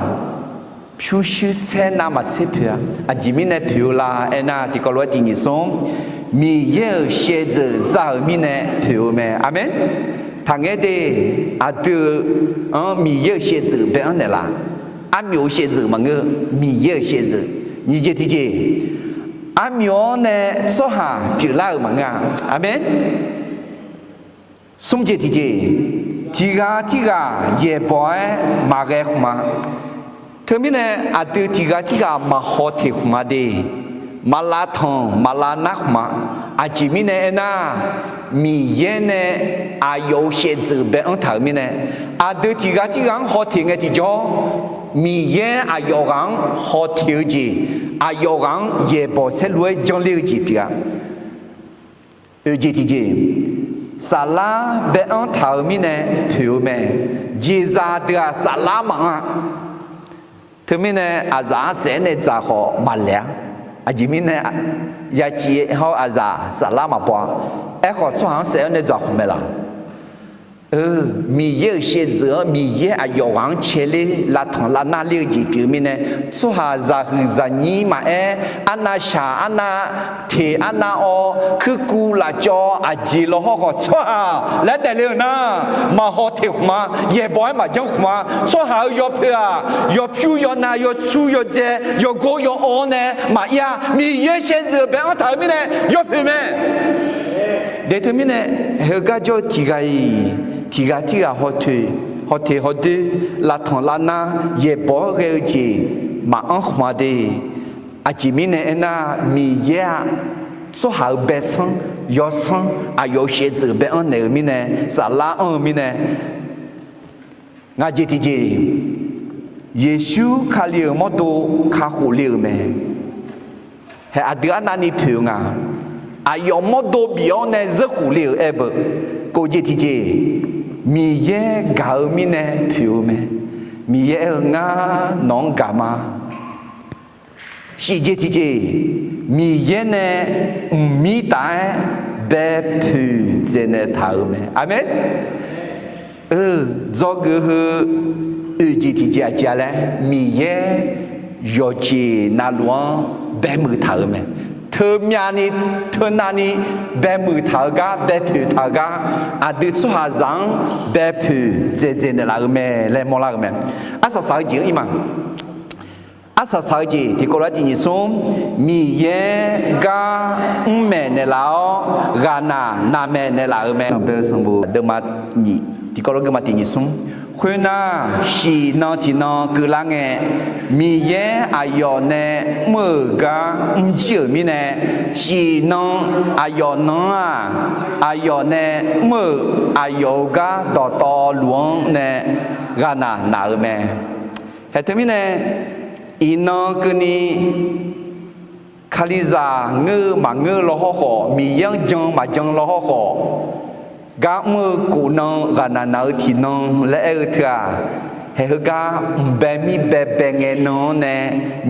pyurshuir saer navmaqtser poeq-a. Aqjeq mirnae poeq-eu la aernar, tiqkawv lof-aer tiq nyiq smr, Miqyaer-euq shaevdzeuf za-euq mirnae poeq-eu mae. Aqmeq. Taqngaer de, aqdui-anr Miqyaer-euq shaevdzeuf bae-anr naeqlaf. Armyawf-euq shaevdzeuf maqngeur, Miqyaer-euq shaevdzeuf. Nyiq jeq tiqjeq, armyawf-anr nae tsawrhaq pyeuflar-euq maqngeur-a. Aqmeq. Smr jeq tiqjeq, tiq ghaq tirghaq yaeqbawq-aer maqghae khmq-a. Teumirnae aqdui tiq ghaq tirghaq maqhaw teq khmq-a de, maqlav tanq maqlav nar khmq-a. Aqjeq mirnae aernar, Miqyaer nae aqyawf-euq shaevdzeuf bae-anr taq-euq mirnae, aqdui tiq ghaq tirghaq-anr haw teq ngae tiqjawr, Miqyaer aqyawf ghaq-anr haw teq-eu jeq, aqyawf ghaq-anr yaeqbawq saerlu-aer janr ler-eu jeq pyeuf-a. Oeq jeq tiqjeq, saflar bae-anr taq-euq mirnae poeq-eu mae. Jeqzaq deuq-aq saflar maqanr-a. Teumirnae aqzaf arsaef-aer nae dzaq khawf maqlaeq-a. Aqjeq mirnae, yaciv hawr aqzaf saflar maqbaw-a. Aerkhawf tsawrhaq-anr saef-aer nae dzaq khawf mae laq? Miqyaer-euq shaevdzeuf-anr Miqyaer aqyawf ghaq-anr caeler lavtanq lavnar ler-eu jeq pyeuf-eu mirnae, tsawrhaq zaqhuiq zaqnyir maqaer, arnav shaq arnav teq arnav awv kuirkuv lafcawv aqjeq lawhawr khawf, tsawrhaq laer daefle-euq nar, maqhaw teq khmq-a, yaeqbawq-aer maqjanr khmq-a. Tsawrhaq-euq yawpoeq-aq, yawpyur yawnav yawsur yawdzae yawgor yaw-anr nae maqir-a. Miqyaer shaevdzeuf bae-anr taq-euq mirnae yawpoeq mae. Daeq teumirnae, heugar jawr-eu tiq ghaq-iq tiq ghaq tirghaq haw teq haw doer, lavtanq lavnar yaeqbawq-aer ghae-eu jeq maqanr khmq-a de. Aqjeq mirnae aernar, Miqyaer-aq, tsawrhaq-euq baesanr yawsanr aqyawf-euq shaevdzeuf bae-anr naeq-eu mirnae, saflar anr-eu mirnae, ngaq jeq tiqjeq, Yeqsur Kali-euq mawrdo kakhof le-euq mae. Haeq aqdui arnavni poeq-eu nga. Aqyawf mawrdo bif-awr nae zeurkhof le-euq aer beu. Kof jeq tiqjeq, Miqyaer gaq-eu mirnae poeq-eu mae. Miqyaer aer-eu, Ngar nawq-anr gaq ma. Shif jeq tiqjeq, Miqyaer nae mqmir taf-aer baepoeq dzaeqnaeq taq-euq mae. Aqmeq. Dzawgeuf heu oeq jeq tiqjeq aqjeq-a laer, Miqyaer yawqjeq navluf-anr baemuiq taq-euq mae. Teumyavni teunavni baemuiq taq-eu gar, baepoeq taq-eu gar, aqdui tsawrhaqzaq-anr baepoeq dzaeqdzaeq naeqlaf-eu mae laer mawrlar-eu mae. Arsaq saq-eu jeq-anr ir ma. Arsaq saq-eu jeq tiqkawv lof-aer tiq nyiq smr, Miqyaer gar mrmaeq naeqlaf-awr, ghaqnaq naqmaeq naeqlaf-euq mae. Sanqbof deuvma nyiq, tiqkawv lof geuvma tiq nyiq smr. Khoernar, shiq nan tiq nan keuvlar ngae, Miqyaer aqyawf nae mr-euq gar mrjir-euq mirnae, shiq nan aqyawf nan-anr-aq, aqyawf nae mr-euq aqyawf-euq gar dawqtawvluf-anr nae ghaqnaq naq-euq mae. Haeq teumirnae, iqnan keuvni Kalizaq ngeur-eu maqngeur-eu law hawrkhawf, Miqyaer-anr jan maqjan law hawrkhawf, gar mr-eu kof nan ghaqnaq naq-eu tiq nan laer aer-eu teu-aq, haeq heugar mqbae mir baebae ngae nan-anr nae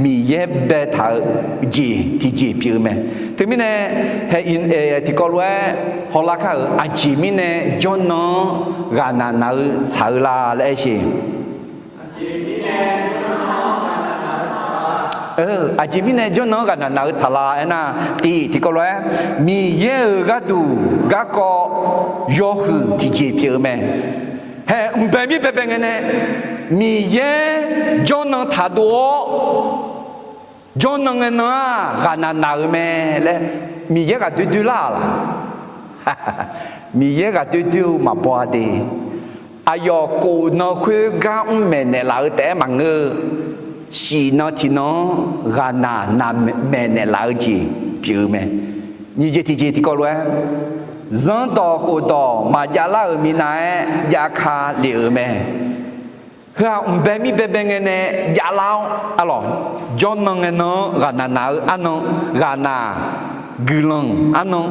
Miqyaer baetaq-eu jeq tiqjeq pyeuf-eu mae. Teumirnae, haeq tiqkawv lof-aer hawlar kar-euq aqjeq mirnae jawrnan-anr ghaqnaq naq-eu tsaq-eu la laer aer sheq. Aqjeq mirnae jawrnan-anr ghaqnaq naq-eu tsaq la aernar, tiq tiqkawv lof-aer, Miqyaer-euq gharduq garkawv yawhuiq tiqjeq pyeuf-eu mae. Haeq mqbae mir baebae ngae nae, Miqyaer jawrnan taqdov-awr, jawrnan ngae nan-aq ghaqnaq naq-euq mae laer Miqyaer ghaqdoer doer lar-aq laq? Miqyaer ghaqdoer doer-eu maqbaw-a de. Aqyawf kof nan khoergar mrmaeq naeqlaf-eu taef-aer maqngeur-eu, shiq nan tiq nan-anr ghaqnaq naqmaeq naeqlaf-eu jeq pyeuf-eu mae. Nyiq jeq tiqjeq tiqkawv lof-aer, zanrdawq khofdawq maqjav lar-euq minav-aer jav ka lef-euq mae. Heu-aq mqbae mir baebae ngae nae javlar-awr, arlawq, jawrnan ngae nan-anr ghaqnaq naq-eu arnan, ghaqnaq guiqlanq arnan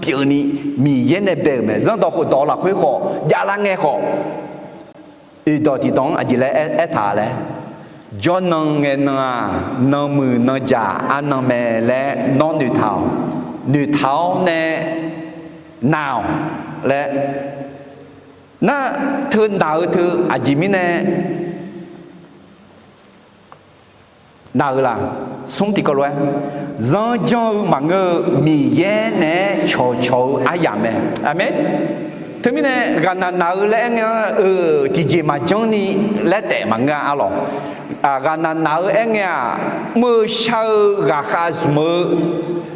pyeufni Miqyaer nae bae-euq mae. Zanrdawq khofdawq lafkhoer khawf javlar ngae khawf, oeqdawq tiqdawq-anr aqjeq laer aertaq laer, jawrnan ngae nan-aq, nanmuiq nanjaq arnan mae laer nawr noeqtaq-awq. Noeqtaq-awr nae naq-awq laer. Nar, teu naq-eu teu aqjeq mirnae naq-eu laq? Smr tiqkawv lof-aer, zanr janr-eu maqngeur-eu Miqyaer naeq-aer cawqcawq-eu aryamq mae. Aqmeq. Teumirnae ghaqnaq naq-eu laer aer ngae-anr, tiqjeq maqjanr ni laer taef maqngeur-a, arlawq. Ghaqnaq naq-eu aer ngae-aq, mr-eu shar-eu ghaqkhav zmq-eu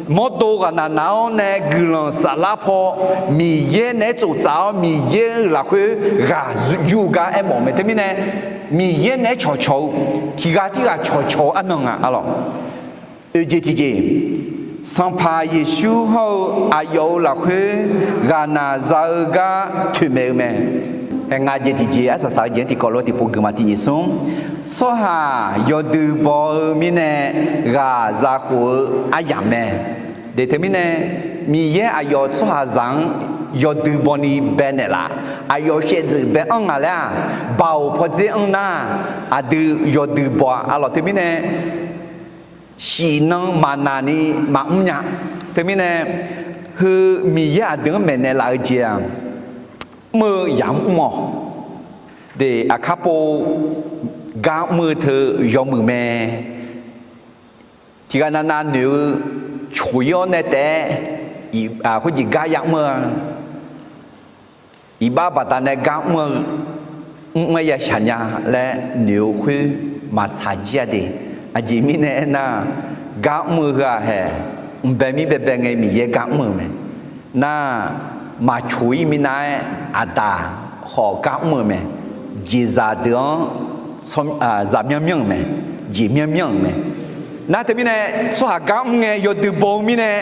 mawrdo ghaqnaq naq-awr nae guiqlanq saflar paw Miqyaer naeq-aer tsoftsaf-awr Miqyaer-euq lafkhoer ghaq yur-eu gar aermawf-eu mae. Teumirnae Miqyaer naeq-aer cawqcawq-eu, tiqghaq tirghaq cawqcawq-eu arnan nga, arlawq. Oeqjeq tiqjeq, Sanqpaq Yeqsur hawr-eu aqyawf-euq lafkhoer ghaqnaq za-eu gar toeqmaeq-eu mae. Aer, ngaq jeq tiqjeq, arsaq saq-eu jeq-anr tiqkawv lof tiqpov guiqma tiq nyiq smr, tsawrhaq yawdui baw-eu mirnae ghaq zakhof-eu aryamq mae. Deq teumirnae, Miqyaer aqyawf tsawrhaqzaq-anr yawdui bawni bae naeqlaf, aqyawf shaevdzeuf bae anr nga laer-aq, baoq pawdzer anr nar, aqdui yawdui baw-a, arlawq. Teumirnae shiq nan maqnaq ni maqmr nya. Teumirnae, heu Miqyaer aqdui-anr maeqnaeq laf-eu jeq-aq, mr-eu yamq mr-awq. Deq, aqkar pov gar mr-eu teu yawmuiq mae. Tiqghaq navnav noeq-eu coq-ir-awr nae taef-aer, khoerjeq gar yamr-eu-a, iqbax baqdanae gar mr-eu, mr-aer ya shaq nya laer noeq-eu khoer maqtsaq jir-a de. Aqjeq mirnae aernar, gar mr-eu heu-aq haeq, mqbae mir baebae ngae Miqyaer gar mr-eu mae. Nar, maqcoq-ir minav-aer aqdaq khawf gar mr-eu mae. Jeqzaq deuq-anr zaq myanr myanr-euq mae. Jeq myanr myanr-euq mae. Nar teumirnae, tsawrhaq gar mr ngae yawdui baw-eu mirnae,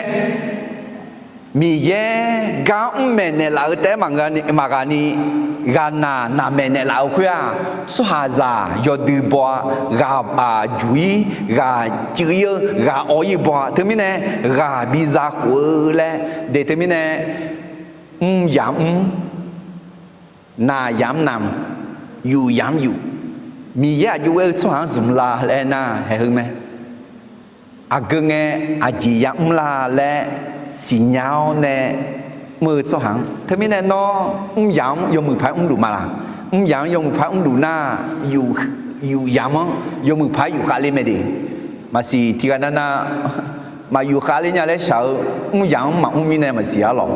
Miqyaer gar mr maeqnaeq laf-eu taef-aer maqghaq ni, ghaqnaq naqmaeq naeqlaf-eu khoer-aq, tsawrhaqzaq yawdui baw-a, ghaq aqjuq-ir, ghaq cuiv-ir-eu, ghaq awv-ir baw-a. Teumirnae, ghaq biza khof-eu laer, deq teumirnae, mr yamq mr, naq yamq naq, yuf yamq yuf, Miqyaer aqjox ghae-eu tsawrhaq-anr zmq la laer aernar, haeq heu mae. Aqgeu ngae aqjeq yamr la laer siqnya-awr nae mr-eu tsawrhaq-anr. Teumirnae nawr mr yamq-anr yawmuiq paq-aer mrluf ma laq? Mr yamq-anr yawmuiq paq-aer mrluf nar, yuf yamq-anr yawmuiq paq-aer yufkhav ler mae de. Maqsiq tiqghaq navnav maqyufkhav ler nya laer shaq-eu mr yamq-anr maqmr mirnae maqsiq arlawq.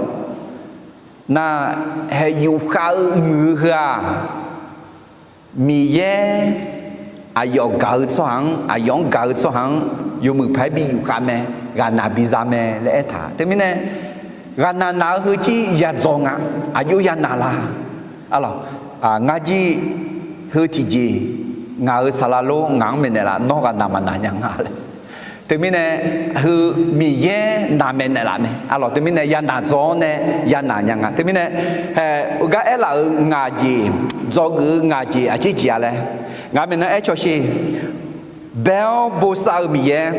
Nar, haeq yufkhav-eu muiq-eu heu-aq, Miqyaer aqyawf gaq-eu tsawrhaq-anr, aqyawf-anr gaq-eu tsawrhaq-anr yawmuiq paq-aer bi yufkhav mae, ghaqnaq biza mae laer aertaq. Teumirnae, ghaqnaq naq-eu heu jir yadzaw nga, aqjox yanaq la. Arlawq, ngar jir heu tiqjeq, ngaq-euq saqlaq lor ngaq-anr maeqnaeq laf, nawr ghaqnaq maqnaq nya nga laer. Teumirnae, heu Miqyaer naqmaeq naeqlaf mae. Arlawq, teumirnae yanaq dzaw-awr nae yanaq nya nga. Teumirnae, haeq, heugar aerlaf-euq ngaq jeq, dzawgeuf-eu ngaq jeq aqjeq jeq-a laer, ngaq maeqnan aer cawsher. Bae-awr bosav-eu Miqyaer.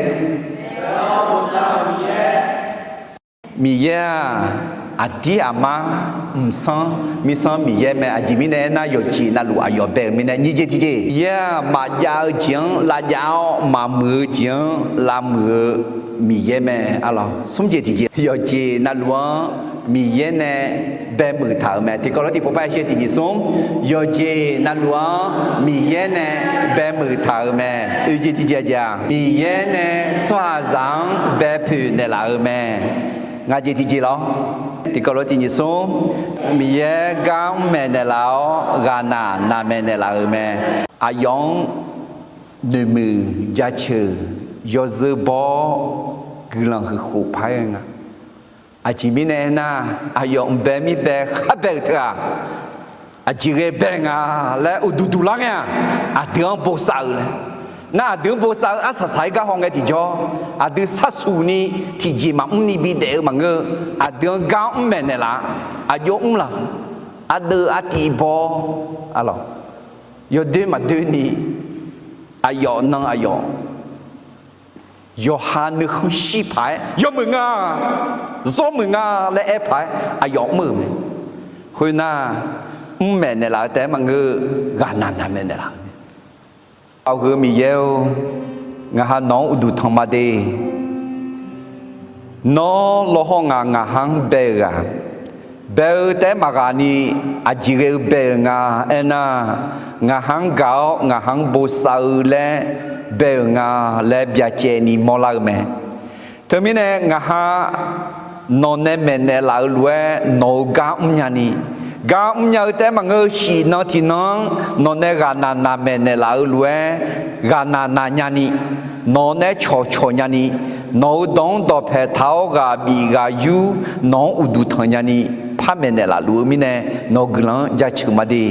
Miqyaer-aq, aqdir aqmar mqsanr mirsanr Miqyaer mae. Aqjeq mirnae aernar, yawqjeq navluf aqyawf bae-euq mirnae. Nyiq jeq tiqjeq, Miqyaer-aq, maqjav-eu jeq-anr lavjav-awr, maqmuiq-eu jeq-anr lavmuiq-eu Miqyaer mae. Arlawq, smr jeq tiqjeq, yawqjeq navluf-anr Miqyaer nae baemuiq taq-euq mae. Tiqkawv lof tiqpov par-aer shir tiqjeq smr, yawqjeq navluf-anr Miqyaer nae baemuiq taq-euq mae. Oeq jeq tiqjeq-aq, Miqyaer nae tsawrhaqzaq-anr baepoeq naeqlaf-euq mae. Ngaq jeq tiqjeq lawr. Tiqkawv lof tiqjeq smr, Miqyaer gar mr maeqnaeq laf-awr, ghaqnaq naqmaeq naeqlaf-euq mae. Aqyawf-anr noeqmuiq jaceuq yawzeu baw-awr guiqlanq huiqkhof paq-aer nga. Aqjeq mirnae aernar, aqyawf mqbae mirbae khar bae-euq teu-aq, aqjeq ghae bae nga laer uqduq duq lar ngae-aq, aqdui-anr bosav-eu laer. Nar aqdui-anr bosav-eu arsaq saq-aer gar haw ngae tiqjawr, aqdui sharsuq ni tiqjeq maqmr ni bidaef-eu maqngeur-eu, aqdui-anr gar mr maeqnaeq laf-a. Aqjox mr laq, aqdeuv artiv baw-awr, arlawq, yawdoer maqdoer ni, aqyawf nan aqyawf yawqha nuikhanr shir paq-aer yawmuiq nga, zawr muiq nga laer aer paq-aer aqyawf mr-euq mae. Khoernar, mr maeqnaeq laf-eu taef-aer maqngeur-eu, ghaqnaq naqmaeq naeqlaf-euq mae. Aqgeu Miqyaer-or, ngaq ha nawq-anr uqduq tanq ma de. Nawr lawhawr ngaq ngaq ha-anr bae-euq ghaq, bae-eu taef-aer maqghaq ni, aqjeq ghae-eu bae-euq nga aernar, ngaq ha-anr gaq-awr ngaq ha-anr bosav-eu laer bae-euq nga laer byacaevni mawrlar-eu mae. Teumirnae ngaq ha nawq nae maeqnaeq laf-eu lof-aer nawq-eu gar mrnya ni, gar mrnya-eu taef-aer maqngeur-eu, shif nan tiqnan-anr nawq nae ghaqnaq naqmaeq naeqlaf-eu lof-aer ghaqnaq naqnya ni, nawq nae cawqcawq nya ni, nawq-eu dawq-anr dawqpae taq-awr ghaq bif ghaq yur nawq-anr uqduq tanq nya ni, par maeqnaeq laf luf-eu mirnae nawq-eu guiqlanq-anr jaceuq ma de.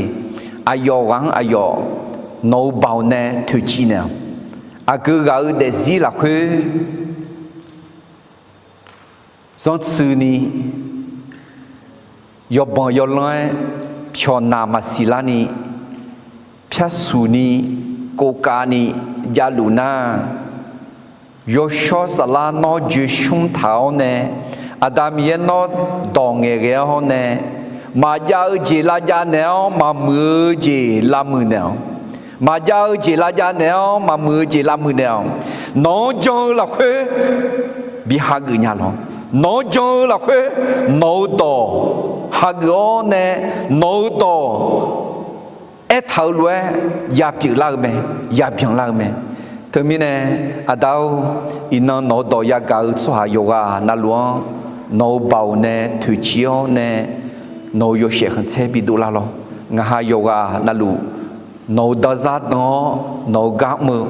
Aqyawf ghaq-anr aqyawf nawq-eu baoq nae toeqciv naeq-awq. Aqgeu ghaq-eu daefzir lafkhoer zanrtsuini, yawbanq yawlanr-aer pyawqnaq maqsiq larni, pyarsuqni, kovkavni javluf nar, yawshawr saflar nawr joeshmr taq-awr nae, Aqda Miqyaer nawr dawq ngaeqghae-awr nae, maqjav-eu jeq lavjav naeq-awr maqmuiq-eu jeq lavmuiq naeq-awq. Maqjav-eu jeq lavjav naeq-awr maqmuiq-eu jeq lavmuiq naeq-awq. Nawq-anr jan-eu lafkhoer bi hageuf nya lawq. Nawq-anr jan-eu lafkhoer nawq-eu dawq hageuf-awr nae, nawq-eu dawq aertaq-eu lof-aer yapyeuf lar-eu mae, yabyan lar-eu mae. Teumirnae, Aqda-or, iqnan nawq-eu dawq yagaq-eu tsawrhaq yawqghaq navluf-anr nawq-eu baoq nae toeqciv-awr nae, nawq-eu yawshaef khanqsaer bidov lar lawq. Ngaq ha yawqghaq navluf nawq-eu danzar dan-awr nawq-eu gar mr-eu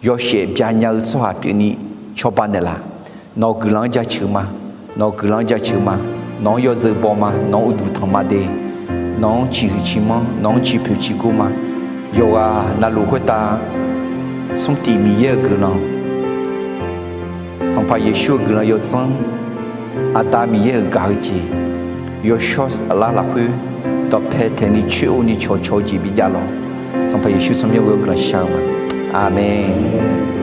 yawshaef byanya-eu tsawrhaq pyeufni cawba naeqlaf. Nawq-eu guiqlanq-anr jaceuq ma. Nawq-eu guiqlanq-anr jaceuq ma. Nawq-anr yawzeu baw ma. Nawq-anr uqduq tanq ma de. Nawq-anr ciqhuiq ciqmanr, nawq-anr ciqpoeq ciqgor ma. Yawqghaq navluf khoertav smrtiq Miqyaer-euq guiqlanq, Sanqpaq Yeqsur-euq guiqlanq yawdzanr, Aqda Miqyaer-euq gaq-eu jeq, yawshawr saflar lafkhoer dawqpae taeqni coer-eu ni cawqcawq-eu jeq bijav lawq. Sanqpaq Yeqsur tsawrmyanr ghoe-awr guiqlanq shar-eu ma. Aqmeq.